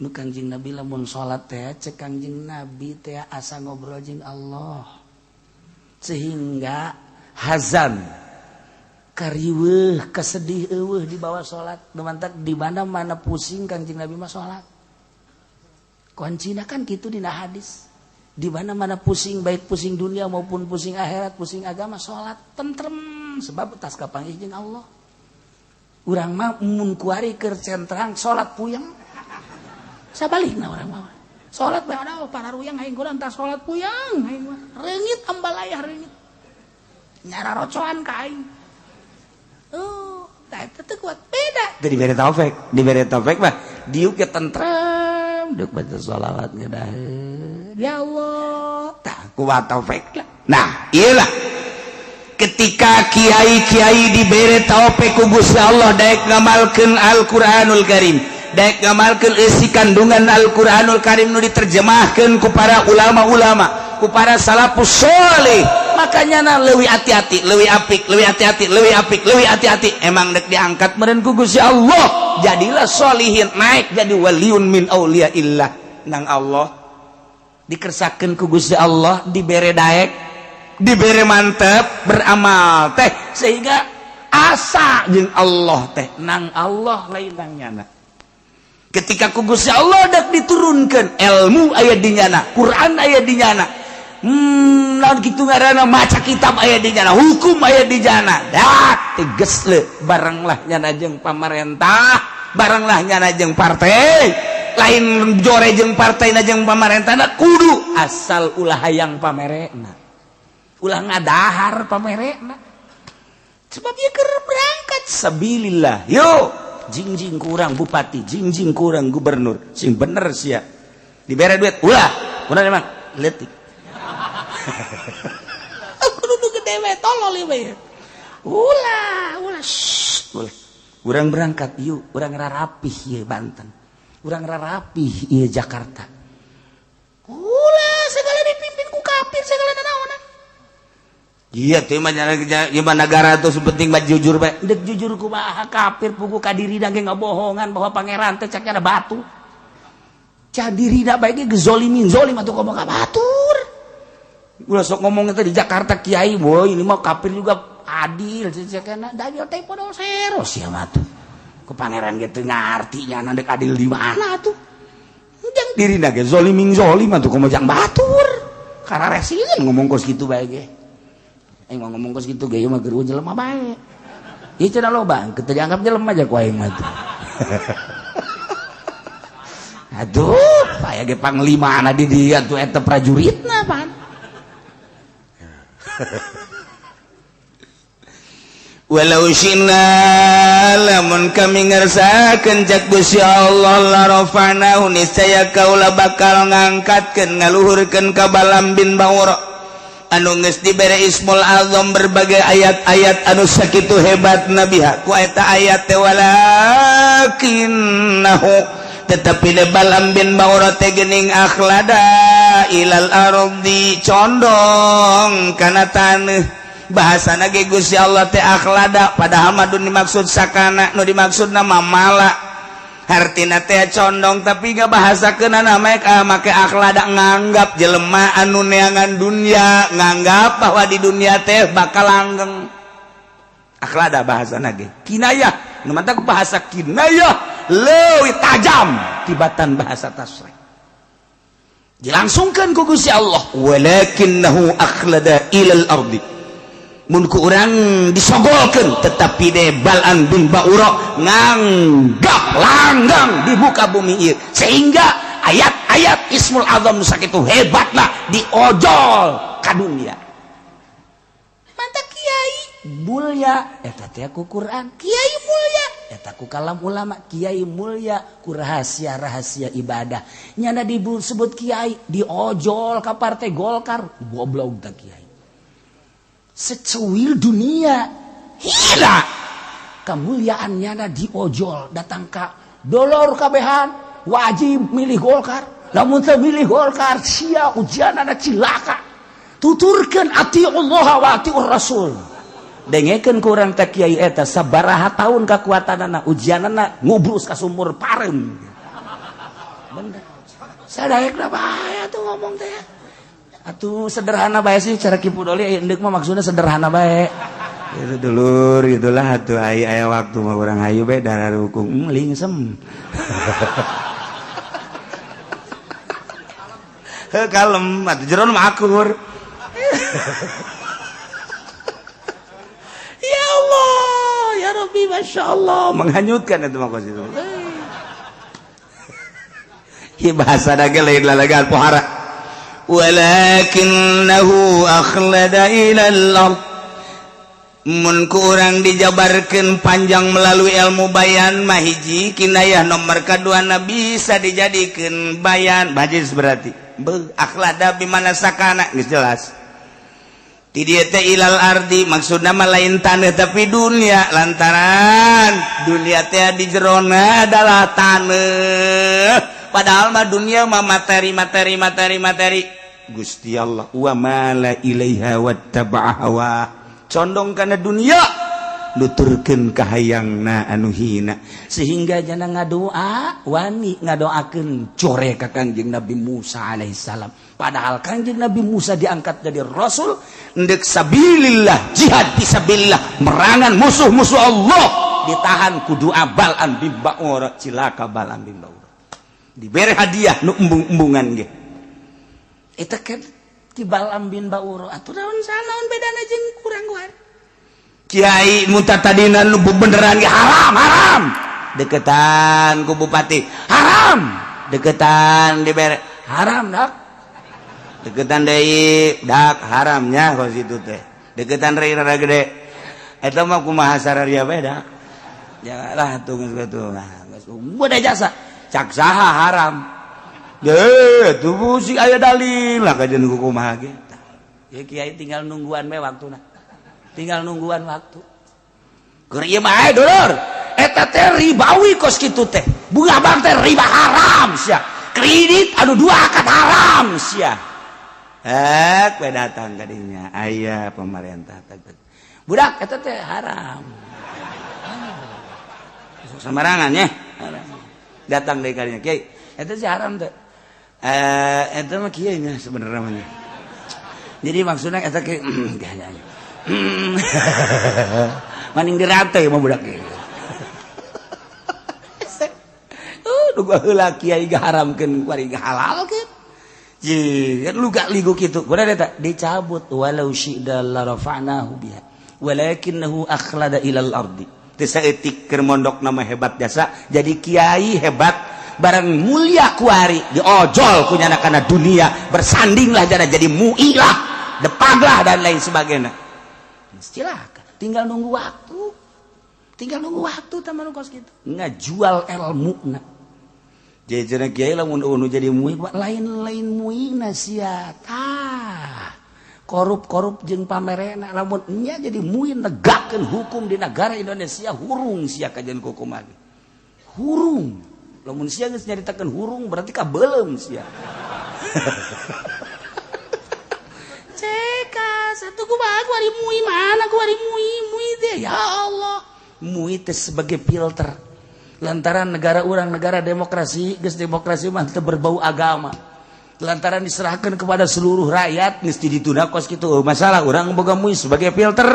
Nu Kangjeng Nabi lamun salat teh cek Kangjeng Nabi teh asa ngobrol jeung Allah. Sehingga hazan kariweuh kesedih eueuh di bawah salat. Nu mantak di mana-mana pusing Kangjeng Nabi mah salat. Kuncina kan kitu dina hadis. Di mana-mana pusing, baik pusing dunia maupun pusing akhirat, pusing agama, salat tentrem sebab tas kapanggih jeung Allah. Urang mah mun kuari keur centrang salat puyeng. Sabalikna urang mah. Salat bae ada para ruyang aing kurang tas salat puyeng aing mah. Reungit ambalayah reungit. Nyara rocoan ka aing. Oh, tah eta teu kuat beda. Teu dibere taufik, dibere taufik mah diuk ge tentrem, deuk baca sholawat ngedaheun. Ya Allah, tah kuat taufik lah. Nah, iyalah. Ketika kiai-kiai dibere taufik ku Gusti Allah daek ngamalkeun Al-Qur'anul Karim, daek ngamalkeun isi kandungan Al-Qur'anul Karim nu diterjemahkeun ku para ulama-ulama, ku para salafus sholih. Makanya na leuwih hati-hati, leuwih apik, leuwih hati-hati, leuwih apik, leuwih hati-hati. Emang dek diangkat meureun ku Gusti Allah, jadilah sholihin, naik jadi waliun min auliyaillah nang Allah. Dikersakeun ku Gusti Allah, dibere daek, dibere mantep beramal teh sehingga asa jeung Allah teh nang Allah lain nang nyana. Ketika ku Gusti Allah dak diturunkeun ilmu aya di nyana, Quran aya di nyana, naon kitu ngaranna maca kitab aya di nyana, hukum aya di nyana. Dak tegas le barenglah nyana jeung pamarentah, barenglah nyana jeung partai, lain jore jeung partai na jeung pamarentah kudu asal ulah hayang pamerena, ulah ngadahar pamerena. Sebab ieu keur berangkat sabilillah. Yo jingjing kurang bupati, jingjing kurang gubernur, sing bener sia. Dibere duit ulah, bener emang leutik. Aku duduk gede we tolol we. Ulah, ulah, shh, ulah. Urang berangkat yuk, urang rarapih ieu Banten, urang rarapih ieu Jakarta. Ulah segala dipimpin ku kafir segala nanaonan. Iya teh mah gimana negara tuh penting mah jujur bae. Dek jujur kumaha kafir pugu ka dirina ge ngabohongan bahwa pangeran teh caknya ada batu. Cak dirina bae ge gezolimin zolim atuh komo ka batur. Ulah sok ngomong teh di Jakarta kiai, boy ini mah kafir juga adil cekena dajjal teh podol seros sia mah tuh. Ku pangeran ge teu ngarti nya dek adil di mana tuh. Jang dirina ge zolimin zolim atuh komo jang batur. Kararesieun ngomong kos kitu bae ge. Aing mah ngomong kos kitu ge ieu mah geureuh jelema bae. Ieu cenah loba, teu dianggap jelema aja ku aing mah tuh. Aduh, aya ge panglimana di dieu tuh eta prajuritna pan. Walau syina lamun kami ngersakeun cak Gusti Allah la rafa'nahu niscaya kaula bakal ngangkatkeun ngaluhurkeun ka Balam bin Baura anu geus dibere Ismul Azam berbagai ayat-ayat anu sakitu hebat nabiha ku eta ayat teh walakinnahu tetapi de Balam bin Baura teh geuning akhlada ilal ardi condong kana taneuh. Bahasana ge Gusti Allah teh akhlada padahal mah dimaksud sakana nu dimaksudna mah mala hartina teh condong tapi gak bahasakeunana make akhlada nganggap jelema anu neangan dunia nganggap bahwa di dunia teh bakal langgeng. Akhlada bahasana ge kinayah nu mantak bahasa kinayah leuwih tajam tibatan bahasa tasrih dilangsungkeun ku Gusti Allah walakinnahu akhlada ilal ardi mun ku urang disogolkeun tetapi de Balam bin Baura nganggap langgang di muka bumi ieu sehingga ayat-ayat Ismul Azam sakitu hebatna diojol ka dunia. Mantap kiai mulya eta teh ku Quran, kiai mulya eta ku kalam ulama, kiai mulya ku rahasia-rahasia ibadah. Nyana disebut kiai diojol ka partai Golkar, goblok teh kiai. Secuil dunia hina kemuliaan nyana diojol datang ka dolor kabehan wajib milih Golkar, lamun teu milih Golkar sia ujianana cilaka. Tuturkeun atiullah wa atiur rasul. Dengekeun ku urang teh kiai eta sabaraha tahun kakuatanana ujianana ngubrus ka sumur pareum. Bener. Sadaekna bae atuh ngomong teh. Atuh sederhana bae sih cara Ki Pudoli endek mah maksudnya sederhana bae. Itu dulur gitulah atuh aya waktu mah urang hayu bae darah rukung lingsem. Heuh kalem atuh jeron mah akur. Ya Allah, ya Rabbi, Masya Allah, menghanyutkan itu mah kos itu. Ieu bahasa ge lain lalagan pohara. Walakinnahu akhlada ilal ard. Mun ku urang dijabarkeun panjang melalui ilmu bayan mah hiji kinayah nomor kaduana bisa dijadikeun bayan bajis berarti. Beuh akhlada bimana sakana geus jelas. Di dieu teh ilal ardi maksudna mah lain taneuh tapi dunia lantaran dunia teh di jerona adalah taneuh. Padahal mah dunia mah materi materi materi materi. Gusti Allah wa mala ilaiha wattaba'a hawa condong kana dunia nuturkeun kahayangna anu hina sehingga jana ngadoa wani ngadoakeun core ka Kangjeng Nabi Musa alaihissalam. Padahal Kangjeng Nabi Musa diangkat jadi rasul ndek sabilillah jihad fisabilillah merangan musuh-musuh Allah ditahan ku doa Balam bin Baura cilaka Balam bin Baura dibere hadiah nu embung-embungan ge. Eta kan ti Balam bin Baura atuh naon sanaon bedana jeung kurang guar. Kiai mun tadina nu beneran ge haram haram deketan ku bupati haram deketan dibere haram dak deketan deui dak haramnya kos itu teh deketan deui rada gede eta mah kumaha sararia bae dak ya lah tuh geus kitu geus udah jasa cak saha haram. Deh, tuh sih aya dalil lah kajian kumaha ge. Ya kiai tinggal nungguan we waktuna. Tinggal nungguan waktu. Keur ieu mah dulur. Eta teh ribawi kos kitu teh. Bunga bank teh riba haram sia. Kredit anu dua akad haram sia. Eh, kue datang kadinya. Aya pemerintah. Budak eta teh haram. Sembarangan ya. Datang dari kadinya. Kiai, eta sih haram teh. Eh, eta mah kieu nya sebenarnya mah. Jadi maksudnya eta kieu maning dirate mah budak ieu. Duga heula kiai gaharamkeun kuari gahalalkeun. Ji, kan lu gak ligu kitu. Kuda eta dicabut walau syi'da la rafa'nahu biha. Walakinnahu akhlada ilal ardi. Teu saeutik keur mondok nama hebat jasa, jadi kiai hebat barang mulia kuari diojol ku nyana kana dunia, bersandinglah jana jadi muilah, depaglah dan lain sebagainya. Silakan, tinggal nunggu waktu. Tinggal nunggu waktu teman kos kitu. Ngajual ilmu na. Jadi kiai lamun unu jadi mui lain-lain muina sia. Tah. Korup-korup jeung pamerena lamun nya jadi mui negakeun hukum di negara Indonesia hurung sia kajian hukum lagi. Hurung. Lamun sia geus nyaritakeun hurung berarti kabeuleum sia. Ceka satu kumaha kuari mui mana kuari mui mui teh ya Allah. Mui teh sebagai filter. Lantaran negara urang negara demokrasi, geus demokrasi mah teu berbau agama. Lantaran diserahkan kepada seluruh rakyat geus ditunda kos kitu masalah urang boga MUI sebagai filter.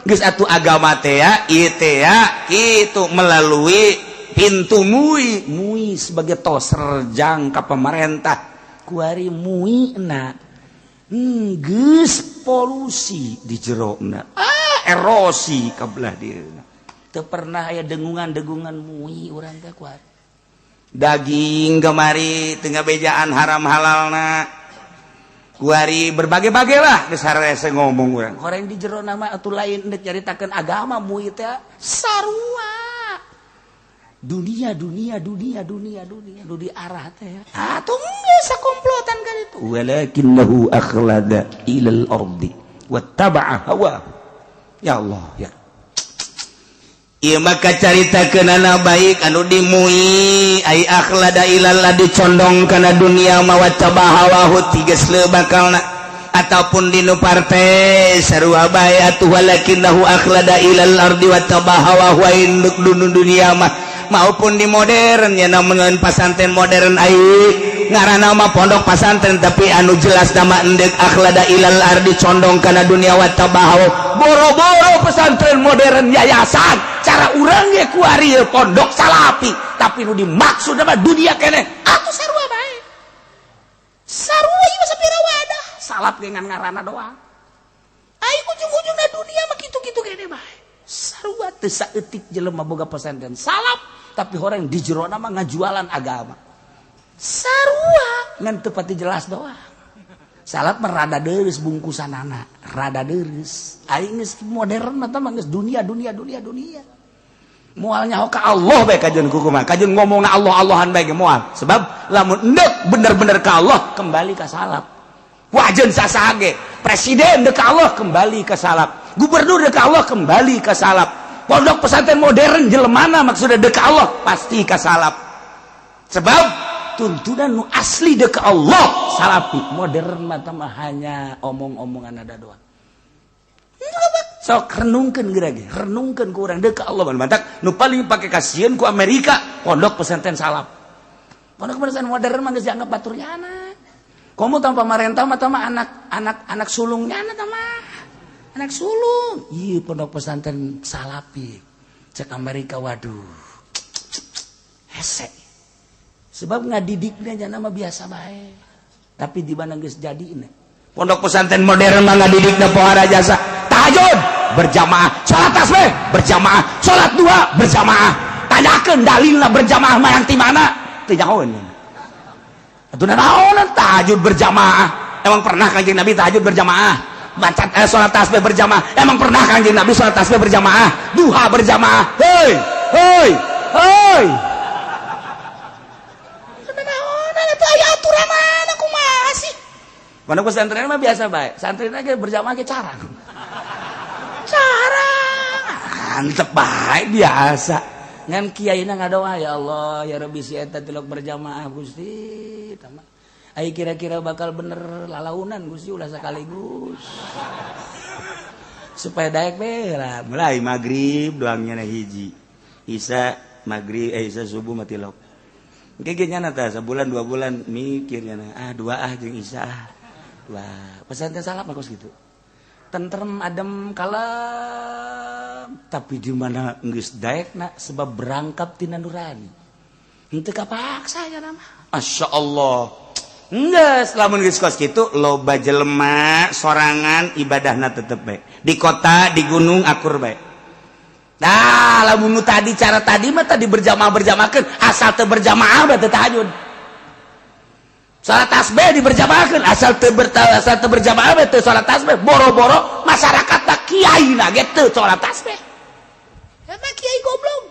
Geus atuh agama teh ya, ieu teh ya kitu melalui pintu MUI, MUI sebagai toser jangka pemerintah. Kuari MUI na geus polusi di jerona. Ah, erosi ka belah dieuna. Teu pernah aya dengungan-dengungan MUI urang teh kuari. Daging kemari tengah bejaan haram halalna kuari berbagai-bagai lah geus harese ngomong urang. Horeng di jero nama atuh lain deuk nyaritakeun agama MUI teh sarua. Dunia dunia dunia dunia dunia nu diarah teh. Atuh geus sakomplotan kan itu. Walakinnahu akhlada ilal ardi wattaba'a hawa. Ya Allah ya. Ieu maka carita kenana baik anu dimui ai akhlada ilal dicondong kana dunia mawattaba hawahu tiges bakalna ataupun dinu partai sarua bae atuh walakinnahu akhlada ilal ardi wattaba hawahu induk dunia mah maupun di modern ya namun pasantren modern ai ngaranna mah pondok pasantren tapi anu jelas nama endek akhlada ilal ardi condong kana dunia wattaba hawa boro-boro pesantren modern yayasan cara urang ge kuari pondok salapi tapi nu dimaksud mah dunia keneh atuh sarua bae sarua ieu sapira wadah salap ge ngan ngaranna doang ai ujung-ujungna dunia mah kitu-kitu keneh bae sarua teu saeutik jelema boga pesantren salap tapi orang di jerona mah ngajualan agama sarua ngan teu pati jelas doang salap mah rada deureuss bungkusanana rada deureuss aing geus modern mah tah geus dunia dunia dunia dunia moal nyaho ka Allah bae kajeun kumaha kajeun ngomongna Allah Allahan bae ge moal sebab lamun endek bener-bener ka Allah kembali ka salaf wajeun sasaha ge presiden dek ka Allah kembali ka salaf gubernur dek ka Allah kembali ka salaf pondok pesantren modern jelemana maksudnya dek ka Allah pasti ka salaf sebab tuntunan nu asli dek ka Allah salafi modern mah mah hanya omong-omongan ada doang. Sok renungkeun geura ge, renungkeun ku urang deuk ka Allah mantak nu paling pake kasieun ku Amerika pondok pesantren salaf. Pondok pesantren modern mah geus dianggap batur nyana. Komo tanpa pamarentah mah mah anak anak anak sulung nyana tah mah. Anak sulung. Ieu pondok pesantren salafi. Cek Amerika waduh. Hese. Sebab ngadidiknya nyana mah biasa bae. Tapi di mana geus jadi pondok pesantren modern mah ngadidikna pohara jasa. Tahajud berjamaah, salat tasbih berjamaah, salat dua berjamaah. Tanyakeun dalilna berjamaah mah yang ti mana? Teu nyahoeun. Atuh naonan tahajud berjamaah? Emang pernah Kanjeng Nabi tahajud berjamaah? Baca salat tasbih berjamaah. Emang pernah Kanjeng Nabi salat tasbih berjamaah? Duha berjamaah. Hei, hei, hei. Naonan itu aya aturan mana kumaha sih? Pondok pesantren mah biasa bae. Santrina ge berjamaah ge carang. Carang. Antep bae biasa. Ngan kiaina ngadoa, ya Allah ya Rabbi, si eta tilok berjamaah Gusti. Tama. Ai kira-kira bakal bener lalaunan Gusti, ulah sekaligus. Supaya daek be lah. Mulai maghrib doangnya na hiji. Isa maghrib, eh, isa subuh mati lok. Engke ge nyana tah sabulan 2 bulan mikir nyana, ah, dua ah jeung isa ah. Dua. Pesantren salaf mah kos gitu. Tentrem, adem, kalem, tapi di mana geus daekna sebab berangkap tina nurani. Henteu kapaksa ya nama. Masya Allah. Enggak, lamun geus kos kitu loba jelema sorangan ibadahna tetep bae. Di kota, di gunung akur bae. Nah, lamun nu tadi, cara tadi mah tadi berjamaah, berjamaahkeun asal teu berjamaah mah teu tahajud. Salat tasbih diberjamaahkeun asal teu berjamaah mah teu salat tasbih. Boro-boro masyarakat tak, kiai na ge teu salat tasbih. Eta kiai goblok.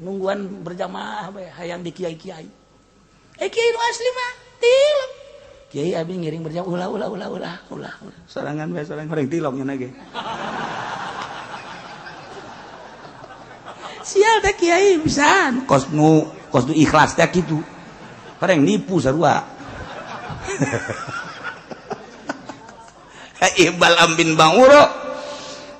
Nungguan berjamaah bae hayang di kiai-kiai. Eh, kiai nu asli mah tilok. Kiai, abi ngiring berjamaah, ulah, ulah, ulah, ulah, ulah. Ulah. Sorangan bae, sorangan orang tilok nya ge. Sial teh kiai pisan. Kos nu ikhlas teh kitu. Orang nipu sarua. Ibal bin Ba'ura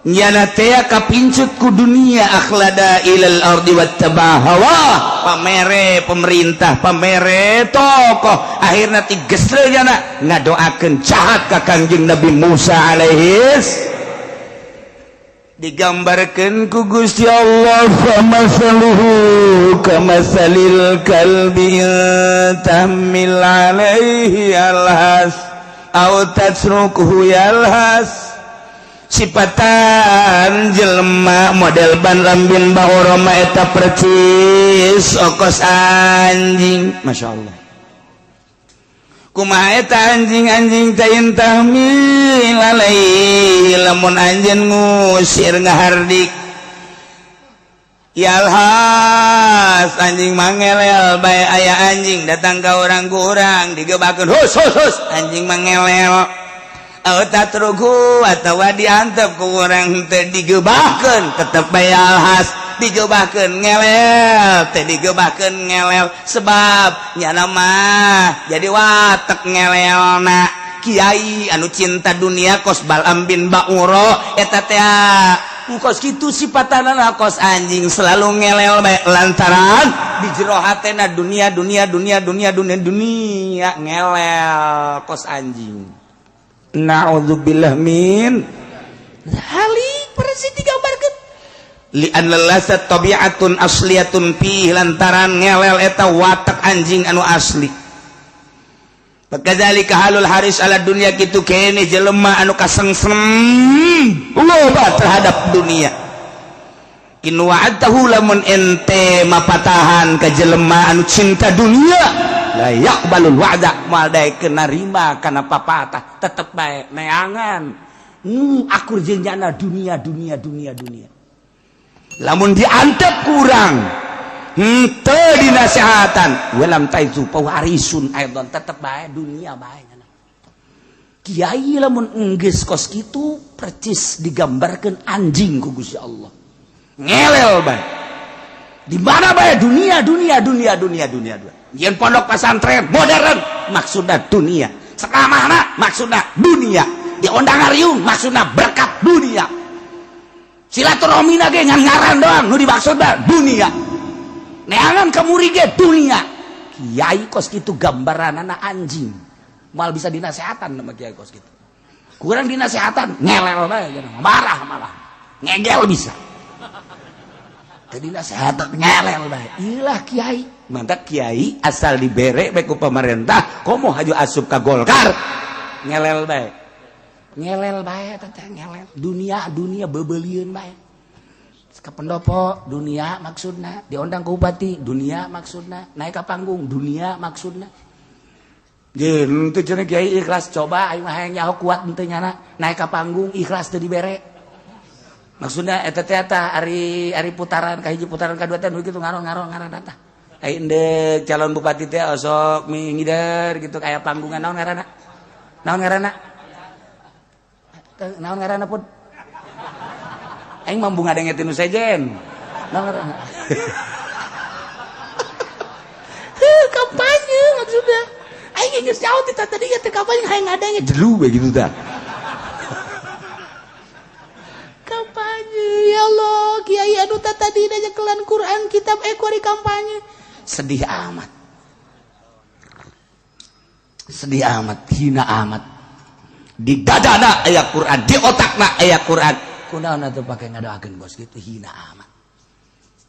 nyana teh kapincut ku dunia, akhlada ilal ardi wattaba hawa, pamere pemerintah, pamere tokoh, akhirna tigesle nyana ngadoakeun jahat ka Kangjeng Nabi Musa alaihis. Digambarkan ku Gusti Allah, famasaluhu kamasalil kalbi tahmil alaihi yalhas aw tatrukuhu yalhas. Sipatan jelema model Bal'am bin Ba'ura mah eta percis okos anjing. Masya Allah, kumaha eta anjing? Anjing teh tahmil alaihi, lamun anjeun ngusir, ngahardik, yalhas, anjing mangelel bae. Aya anjing datang ka orang, ku urang digebakeun, hus hus hus, anjing mangelel. Aw tatruku, atawa diantep ku urang teu digebahkeun, tetep bae yalhas. Digebahkeun ngelel, teu digebahkeun ngelel, sebab nyana mah jadi watek ngelelna. Kiai anu cinta dunia kos Bal'am bin Ba'ura eta teh kos kitu sipatanana, kos anjing, selalu ngelel bae lantaran di jero hatena dunia, dunia, dunia, dunia, dunia, dunia, ngelel kos anjing. Naudzubillah min halik. Persis digambarkeun, li anna lasat tabi'atun asliyatun fi, lantaran ngelel eta watak anjing anu asli. Fakadzalika halul haris ala dunia, kitu kene jelema anu kasengsem loba terhadap dunia. In wa'adtahu, lamun ente mapatahan ka jelema anu cinta dunia, la yaqbalul wa'da, moal daekeun narima kana papatah, tetep bae neangan akur jeung jana dunia, dunia, dunia, dunia. Lamun diantep kurang henteu dinasehatan, walam taizu pewarisun aidon, tetep bae dunia bae. Kiai lamun enggeus kos kitu percis digambarkeun anjing ku Gusti Allah, ngelel bae di mana bae, dunia, dunia, dunia, dunia, dunia, dunia. Yen pondok pesantren modern maksudna dunia, sekamana maksudna dunia, diondang ngariung maksudna berkat dunia, silaturahmi ge ngan ngaran doang, nu dimaksudna dunia, neangan kamuri ge dunia. Kiai kos kitu gambaranana anjing, moal bisa dinasehatan sama kiai kos kitu. Kurang dinasehatan ngelel bae, marah, malah ngegel bisa. Tadi nasehatan ngelel bae. Ilah kiai mantap. Kiai asal dibere bae ku pemerintah, komo haju asup ka Golkar, ngelel bae, ngelel bae teh, ngelel dunia, dunia bebelieun bae. Ke pendopo dunia maksudna, diundang ke bupati dunia maksudna, naik ke panggung dunia maksudna. Jeung teu cenah kiai ikhlas, coba aing mah hayang nyaho kuat henteu nyana naik ke panggung ikhlas teu dibere. Maksudna eta teh eta ari ari putaran ka hiji, putaran ka dua teh nu kitu ngaron ngaron ngaron eta. Ai endek calon bupati teh osok mingider gitu kayak panggungan, naon ngaranna? Naon ngaranna? Naon ngaranna pun? Aing mah bunga denge tinu sejen. Naon kampanye maksudnya aing geus jauh ti tadi teh kampanye hayang ngadenge jelu we gitu tah. Kampanye ya Allah kiai anu tadi nyekelan Quran kitab kuari kampanye. Sedih amat. Sedih amat, hina amat. Di dadana aya Quran, di otakna aya Quran. Kunaon atuh pake ngadoakeun bos gitu hina amat.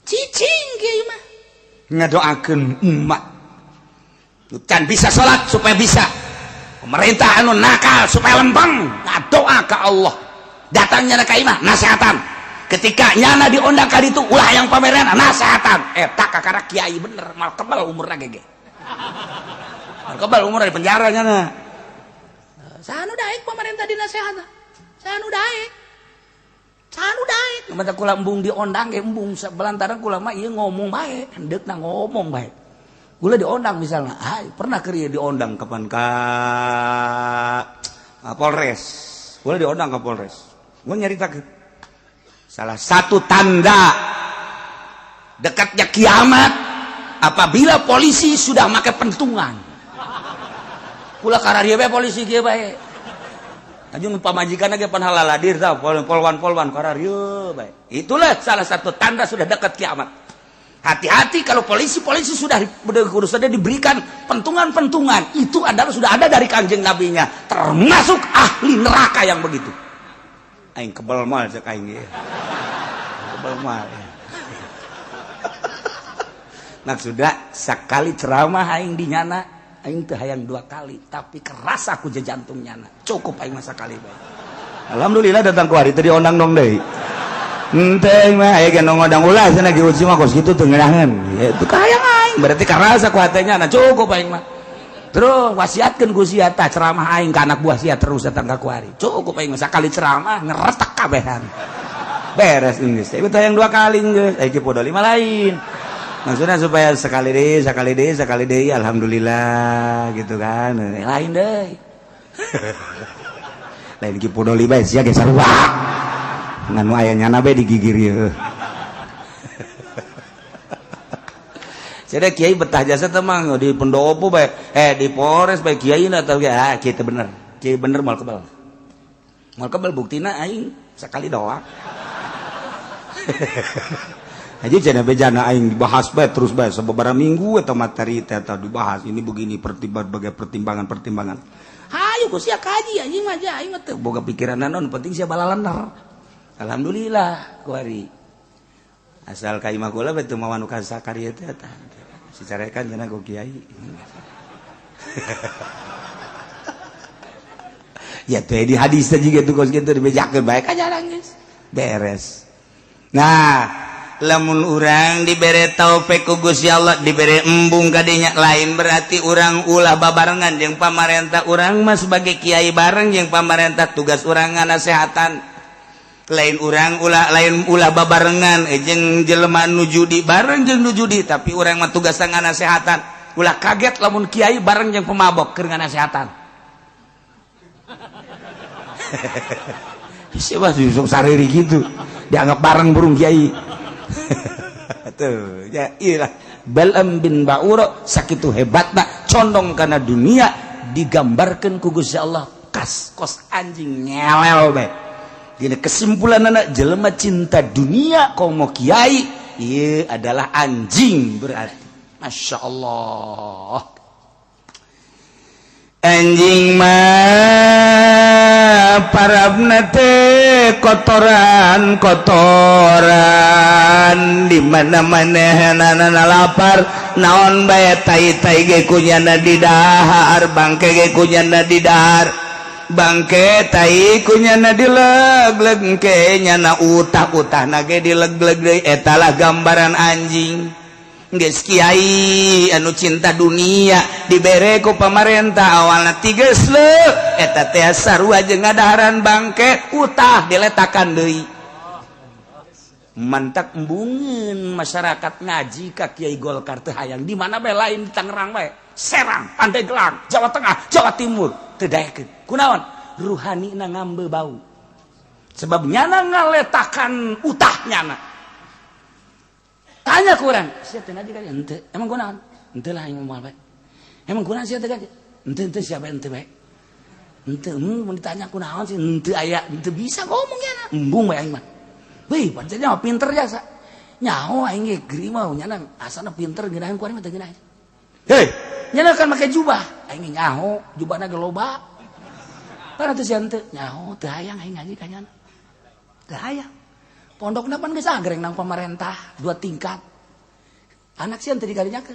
Cicing kiai mah. Ngadoakeun umat. Can bisa salat supaya bisa. Pemerintah anu nakal supaya lempeng, ngadoa ka Allah. Datangnya ka imah nasehatan. Ketika nyana diundang ka ditu ulah yang pameran nasehatan. Eta kakara kiai bener, mal kebal umurna gege. Mal kebal umurna di penjara nyana. Saha nu daek pemerintah dinasehatan? Saha nu daek? Saha nu daek? Mata kula embung diondang ge embung belantaran kula mah ieu ngomong bae, hendeukna ngomong bae. Kula diondang misalnya, ay, pernah keur ieu diondang kapan ka Polres. Kula diondang ke Polres. Gua nyaritakeun salah satu tanda dekatnya kiamat apabila polisi sudah make pentungan. Kula kararieu bae polisi kieu bae. Aju pamajikan ge pan halaladir tah polwan-polwan kararieu bae. Itulah salah satu tanda sudah dekat kiamat. Hati-hati kalau polisi-polisi sudah sudah diberikan pentungan-pentungan, itu adalah sudah ada dari Kanjeng Nabinya, termasuk ahli neraka yang begitu. Aing kebel mal cek aing ge. Kebel mal. Maksudnya sekali ceramah aing di nyana, aing teu hayang dua kali, tapi keras aku jantung nyana. Cukup aing mah sakali bae. Alhamdulillah datang ku hari teu diondang dong deui. Henteu mah aya ge ngondang ulah cenah diuji mah kos kitu teu ngeunaheun. Itu kahayang aing, berarti karasa ku hatenya na cukup aing mah. Terus wasiatkeun ku sia tah ceramah aing ka anak buah sia terus datang ka kuari. Cukup aing mah sakali ceramah ngeretek kabehan. Beres geus. Ieu teh yang dua kali geus. Aya podo lima lain. Maksudnya supaya sekali deui, sekali deui, sekali deui alhamdulillah gitu kan. Lain deui. Lain ki podo lima sia ge sarua. Ngan nu aya nyana bae digigir ieu. Jadi kiai betah jasa teh mah di pendopo bae, di Polres bae kiai na teh ah kiai teh bener. Kiai bener moal kebal. Moal kebal buktina aing sekali doang. Aja cenah bejana aing dibahas bae terus bae sababaraha minggu eta materi teh eta dibahas ini begini berbagai pertimbangan-pertimbangan. Hayu ku sia kaji anjing mah aing mah teu boga pikiran naon penting sia balalener. Alhamdulillah kuari. Asal ka imah kula bae teu mawa nu kasakari teh eta. Si carekan cenah ku kiai. Ya teh di hadis teh jiga tuh kos kitu dibejakeun bae ka jalan geus. Beres. Nah, lamun urang dibere taufik ku Gusti Allah, dibere embung kadinya lain berarti urang ulah babarengan jeung pamarentah. Urang mah sebagai kiai bareng jeung pamarentah tugas urang nganasehatan. Lain urang ulah lain ulah babarengan jeung jelema nu judi bareng jeung nu judi, tapi urang mah tugas nganasehatan. Ulah kaget lamun kiai bareng jeung pemabok keur nganasehatan. Siapa sih sok sariri gitu dianggap bareng burung kiai. Tuh ya iyalah Bal'am bin Ba'ura sakitu hebatna condong kana dunia digambarkan ku Gusti Allah kas kos anjing nyelel bae. Dina kesimpulan anak jelema cinta dunia komo kiai ieu adalah anjing berarti. Masya Allah. Anjing mah parabna teh kotoran kotoran di mana-mana hanana lapar naon bae tai-tai ge kunyana didahar bangke ge kunyana didahar bangke tai kunyana dileg-leg ke nyana utah-utahna ge dileg-leg deui eta lah gambaran anjing. Geus kiai anu cinta dunia dibere ku pamarentah awalna tiges leuh eta teh sarua jeung ngadaharan bangke utah diletakan deui. Mantak embungeun masyarakat ngaji ka Kiai Golkar teh hayang di mana bae lain di Tangerang bae, Serang, Pandeglang, Jawa Tengah, Jawa Timur teu daekeun. Kunaon? Ruhanina ngambe bau. Sebab nyana ngaletakan utah nyana. Tanya ku urang, sia teu ngaji kan? Henteu. Emang kunaon? Henteu lah aing moal bae. Emang kunaon sia teu ngaji? Henteu henteu sia bae henteu bae. Henteu, mun ditanya kunaon sih henteu aya, henteu bisa ngomong ya. Embung bae aing mah. Wih, pancen nyaho pinter jasa. Nyaho aing ge geri mah nyana asana pinter ngeunaheun ku aing mah teu ngeunaheun. Hei, nyana kan make jubah. Aing nyaho, jubahna ge loba. Para teu sia henteu, nyaho teu hayang aing ngaji ka nyana. Teu hayang. Pondokna pan geus agreng nang pamarentah, 2 tingkat. Anak sia teu dikarinyakeun.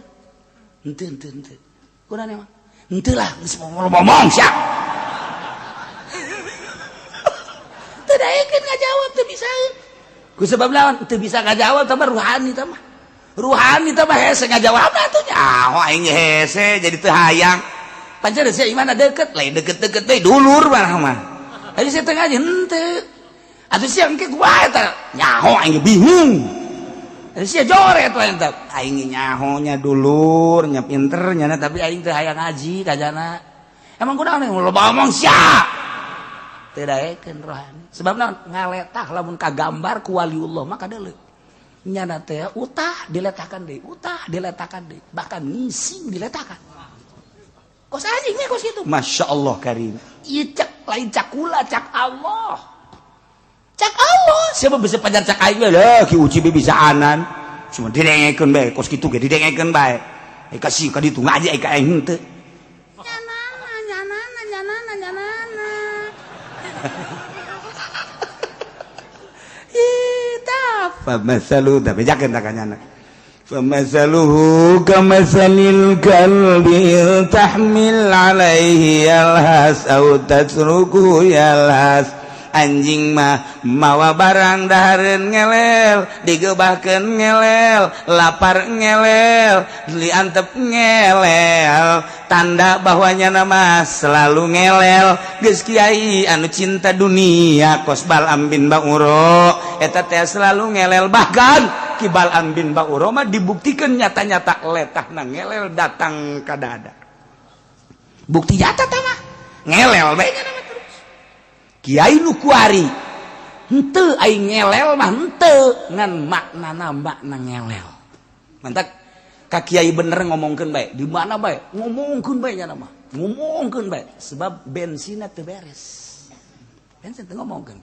Henteu henteu henteu. Kunaon emang? Henteu lah, geus ngomong sia. Teu daekeun ngajawab teu bisa. Ku sebab lawan teu bisa ngajawab tambah ruhani tambah. Ruhani tambah hese ngajawab atuh nyaho aing hese jadi teu hayang. Pancen sia imana deket, lain deket-deket deui dulur mah mah. Aja sia teu ngaji henteu. Atuh sia engke kumaha eta? Nyaho aing bingung. Atuh sia joret we eta. Aing nyaho nya dulur, nya pinter nya tapi aing teu hayang ngaji kajana. Emang kunaon loba omong sia. Teu daekeun rohani. Sebab naon? Ngaletah lamun kagambar ku waliullah mah kadeuleu. Nyana teh utah diletakan deui, utah diletakan deui, bahkan ngising diletakan. Kos anjing nya kos kitu. Masya Allah karim. Ieu cak lain cakula cak Allah. Cak Allah, siapa bisa pajar cak aing lah, Ki Uci bisa anan. Cuma didengekeun bae, kos kitu ge didengekeun bae. Eh kasih ka ditu ngaji ka aing henteu. Nyanana nyanana nyanana nyanana. Ih, tah famasalu da bejakeun ta ka nyana. Famasaluhu kamasalil kalbi tahmil alaihi yalhas au tatruku yalhas. Anjing mah mawa barang dahareun ngelel, digebahkeun ngelel, lapar ngelel, diantep ngelel, tanda bahwa nyana mah selalu ngelel. Geus kiai anu cinta dunia kos Bal'am bin Ba'uro eta teh selalu ngelel, bahkan Ki Bal'am bin Ba'uro mah dibuktikan nyata-nyata letahna ngelel datang ka dada. Bukti nyata tah mah ngelel bae nyana mah. Kiai nu kuari henteu aing ngelel mah henteu ngan maknana makna ngelel. Mantak ka kiai bener ngomongkeun bae, di mana bae ngomongkeun bae nya mah. Ngomongkeun bae sebab bensinna teu beres. Bensin teu ngomongkeun.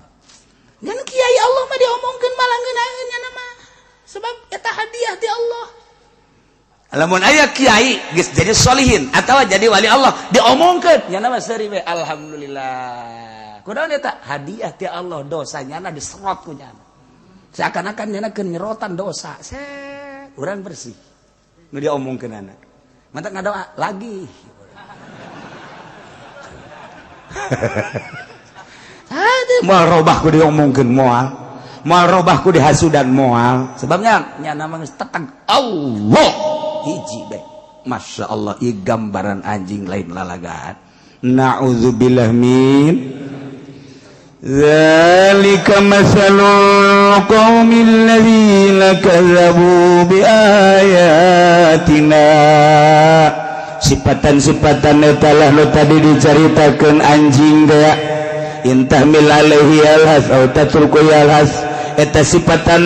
Ngan kiai Allah mah diomongkeun malah ngeunaheun nya mah. Sebab eta hadiah ti Allah. Lamun aya kiai geus jadi solihin atawa jadi wali Allah diomongkeun nya mah seuri bae alhamdulillah. Kunaon eta hadiah ti Allah dosanya na diserot ku nyana. Seakan-akan nyana keur nyerotan dosa. Set, urang bersih. Nu diomongkeun anak. Mantak ngadoa lagi. Hade moal robah ku diomongkeun moal. Moal robah ku dihasudan moal. Sebabnya nyana mah geus teteg Allah hiji bae. Masya Allah ieu gambaran anjing lain lalagaan. Na'udzubillah min Zalika masalul qaumil ladzina kazzabu biayatina. Sifatan-sifatan eta lah nu tadi dicaritakeun anjing teh intahmil alaihi yalhas au tatruku yalhas, eta sifatan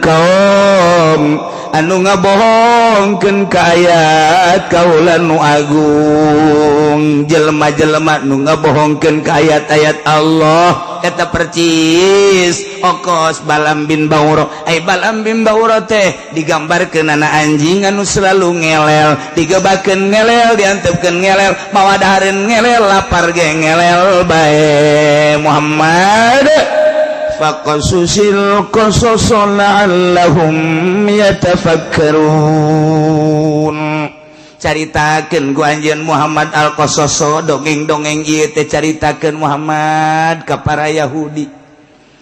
kaum anu ngabohongkeun ka ayat kaula nu agung, jelema-jelema nu ngabohongkeun ka ayat-ayat Allah eta percis okos Bal'am bin Ba'uro. Ai Bal'am bin Ba'uro teh digambarkeun ana anjing anu selalu ngelel, digebakeun ngelel, diantepkeun ngelel, mawa dahareun ngelel, lapar ge ngelel bae. Muhammad faqasusil qasas la'allahum yatafakkarun. Caritakeun ku anjeun Muhammad al-Qasaso dongeng-dongeng ieu teh caritakeun Muhammad ka para Yahudi.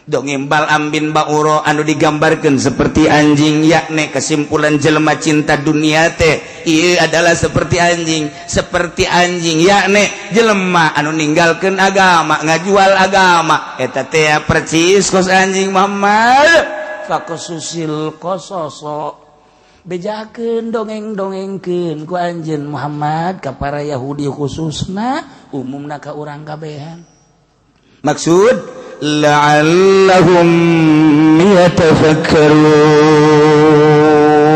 Dongeng Bal'am bin Ba'uro anu digambarkeun seperti anjing, yakni kesimpulan jelema cinta dunia teh ieu adalah seperti anjing, seperti anjing yakni jelema anu ninggalkeun agama, ngajual agama eta teh percis kos anjing. Muhammad faqasusil qasaso bejakeun dongeng-dongengkeun ku anjeun Muhammad ka para Yahudi khususna umumna ka urang kabehan. Maksud la'allahum yatafakkarun.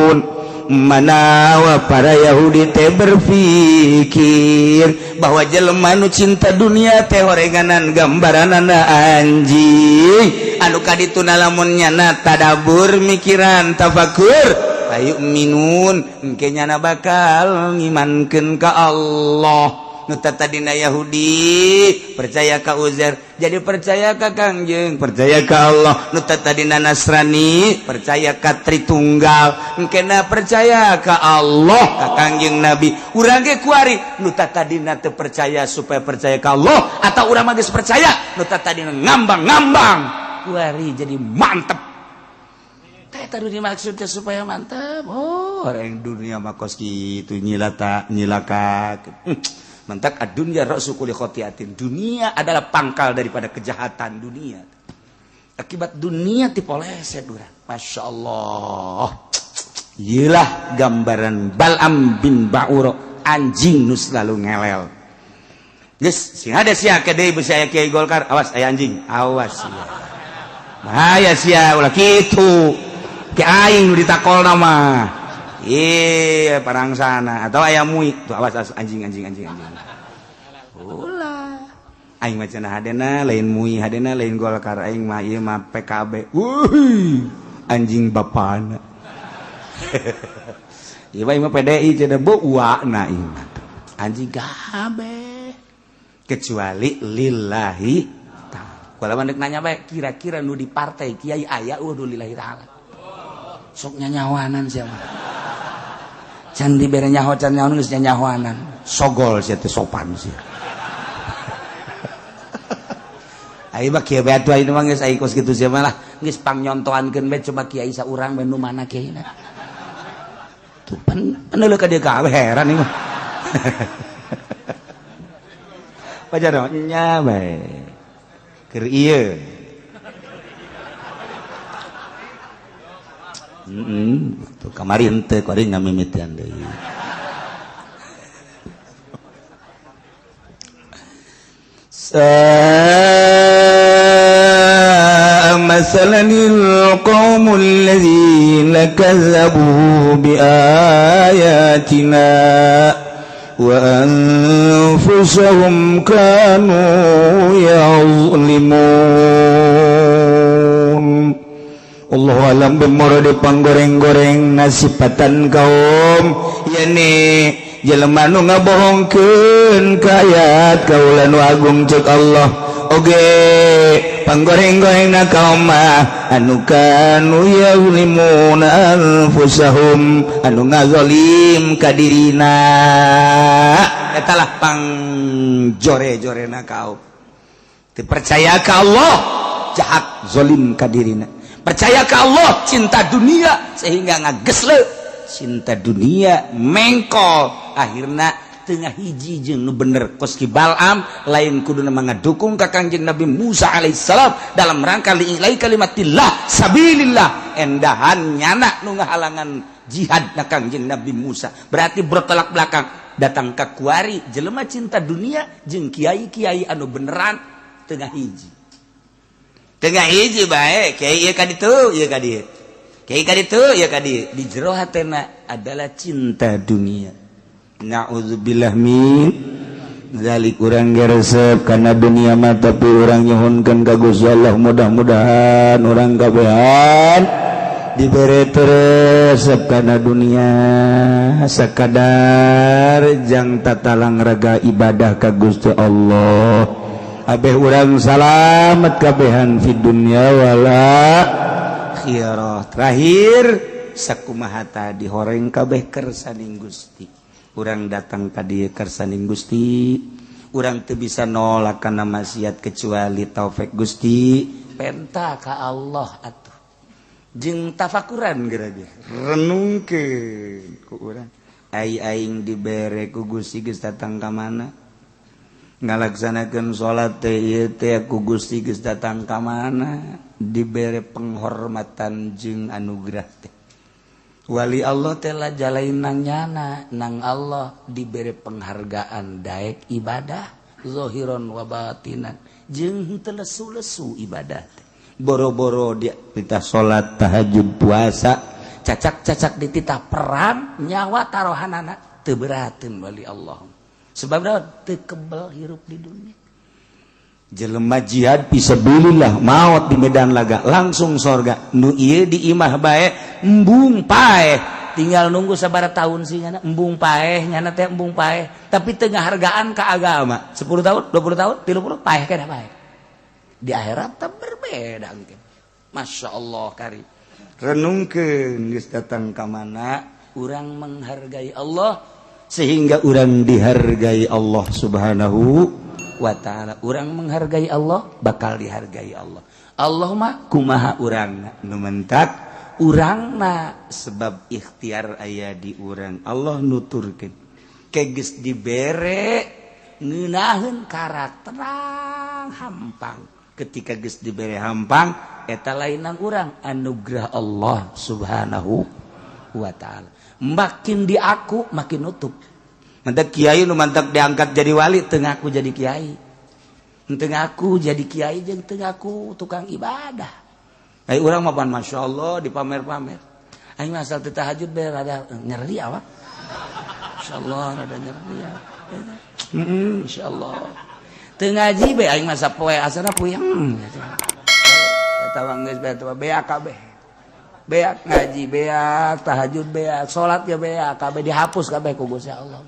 Manawa para Yahudi teh berpikir bahwa jelema nu cinta dunia teh horenganan gambaranana anjing anu kadituna lamun nyana tadabur mikiran tafakur fayu'minun engke nyana bakal ngimankeun ka Allah. Nu tadina Yahudi percaya ka Uzair jadi percaya ka Kangjeng, percaya ka Allah. Nu tadina Nasrani percaya ka Tritunggal engkena percaya ka Allah, ka Kangjeng Nabi. Urang ge kuari nu tadina teu percaya supaya percaya ka Allah, atau urang mah geus percaya, nu tadina ngambang-ngambang kuari jadi mantep. Teh tadi dimaksudnya supaya mantep. Oh, orang dunia mah kos kitu nyilata nyilaka. Mantak ad-dunya ra'su kulli khotiatin. Dunia adalah pangkal daripada kejahatan dunia. Akibat dunia tipoleset urang. Masya Allah. Iyalah gambaran Bal'am bin Ba'uro, anjing nu selalu ngelel. Geus sing ada sia ke deui bisi aya kiai Golkar, awas aya anjing, awas sia. Bahaya sia ulah kitu. Ki aing nu ditakolna mah. Iya, parang sana atau ayam mui tuh, awas, awas anjing, anjing, anjing, anjing. Ulah. Aing mah cenah hadena lain mui, hadena lain Golkar, aing mah ieu mah PKB. Wuih, anjing bapana. Ieu mah mah PDI cenah bu uakna ieu mah. Anjing kabeh. Kecuali lillahi ta'ala. Kalau mandek nanya bae, kira-kira nu di partai kiai aya eueuh nu lillahi ta'ala? Sok nyanyawanan sia mah. Can dibere nyaho, can nyaho geus nyanyahoanan. Sogol sia teh, sopan sia. Ayo mah kieu bae atuh, ayeuna mah geus ai kos kitu sia mah lah. Geus pangnyontoankeun bae, coba kiai saurang bae nu mana kiaina. Tuh pan peneuleuh ka dieu kabeh, heran ieu mah. Pajar nya bae. Keur ieu. Tuh kamari henteu kuari ngamimitian deui. Masalanil qaumul ladzina kazzabu biayatina wa anfusahum kanu yazlimun. Allahu alam bimuradi panggoreng-goreng nasipatan kaum yani jelema nu ngabohongkeun ka ayat kaula nu agung cek Allah oge panggoreng-gorengna kaum mah anu kanu yazlimuna anfusahum anu ngazalim ka dirina eta lah pangjore-jorena kaum teu percaya ka Allah, jahat, zalim ka dirina. Percaya ke Allah, cinta dunia sehingga ngagesle cinta dunia mengkol akhirna tengah hiji jeung nu bener kos ki Bal'am lain kuduna ngadukung ka Kangjeng Nabi Musa alaihissalam dalam rangka li'ilai kalimatillah sabilillah endahan nyana nu ngahalangan jihad na Kangjeng Nabi Musa berarti bertolak belakang datang ka kuari jelema cinta dunia jeung kiai-kiai anu beneran tengah hiji. Tengah hiji bae kiai ieu ka ditu ieu ka dieu kiai ka ditu ieu ka dieu di jero hatena adalah cinta dunia. Na'udzubillah min zalik. Urang geresep kana dunia mah tapi urang nyuhunkeun ka Gusti Allah mudah-mudahan urang kabehan dibere resep kana dunia sakadar jang tatalang raga ibadah ka Gusti Allah. Abeh urang salamet kabehan fi dunya wala akhirah. Terakhir sakumaha tadi horeng kabeh kersaning Gusti. Urang datang ka dieu kersaning Gusti. Urang teu bisa nolak kana maksiat kecuali taufik Gusti. Penta ka Allah atuh. Jeung tafakuran geura ge. Renungkeun ku urang. Ai aing dibere ku Gusti geus datang ka mana? Ngalaksanakeun salat teh ieu teh ku Gusti geus datang ka mana, dibere penghormatan jeung anugerah teh. Wali Allah teh la jalain nang nyana nang Allah dibere penghargaan daek ibadah zahiron wa batinan jeung henteu lesu-lesu ibadah teh. Boro-boro dia perintah salat, tahajud, puasa Cacak-cacak dititah perang, nyawa taruhanana teu berateun wali Allah, sebab naon? Teu kebel hirup di dunia. Jelema jihad fisabilillah, maut di medan laga, langsung sorga. Nu ieu di imah bae, embung paeh. Tinggal nunggu sabaraha tahun sih nyana embung paeh. Nyana teh embung paeh, tapi teu ngahargaan ka agama. 10 tahun, 20 tahun, 30, paeh kena paeh. Di akhirat teh berbeda mungkin. Masya Allah, kari Renungkeun, geus datang ka mana? Urang menghargai Allah sehingga urang dihargai Allah Subhanahu wa Ta'ala. Urang menghargai Allah, bakal dihargai Allah. Allah mah kumaha urang. Nu mentak urangna. Sebab ikhtiar aya di urang. Allah nuturkeun keges dibere ngeunaheun karakter hampang. Ketika geus dibere hampang, eta lainan urang, anugerah Allah Subhanahu wa Ta'ala. Makin di aku makin nutup. Mantak kiai nu mantak diangkat jadi wali. Teu ngaku jadi kiai, teu ngaku jadi kiai, jeung teu ngaku tukang ibadah. Ai urang mah pan Masya Allah dipamer-pamer. Aing mah asal teu tahajud bae rada nyeri awak. Insyaallah rada nyeri ya. Insyaallah. Teu ngaji bae aing mah sapoe asana puyeng. Eta mah geus bae, beak kabeh. Beak ngaji, beak tahajud, beak salat ya beak kabeh, dihapus kabeh ku Gusti Allah.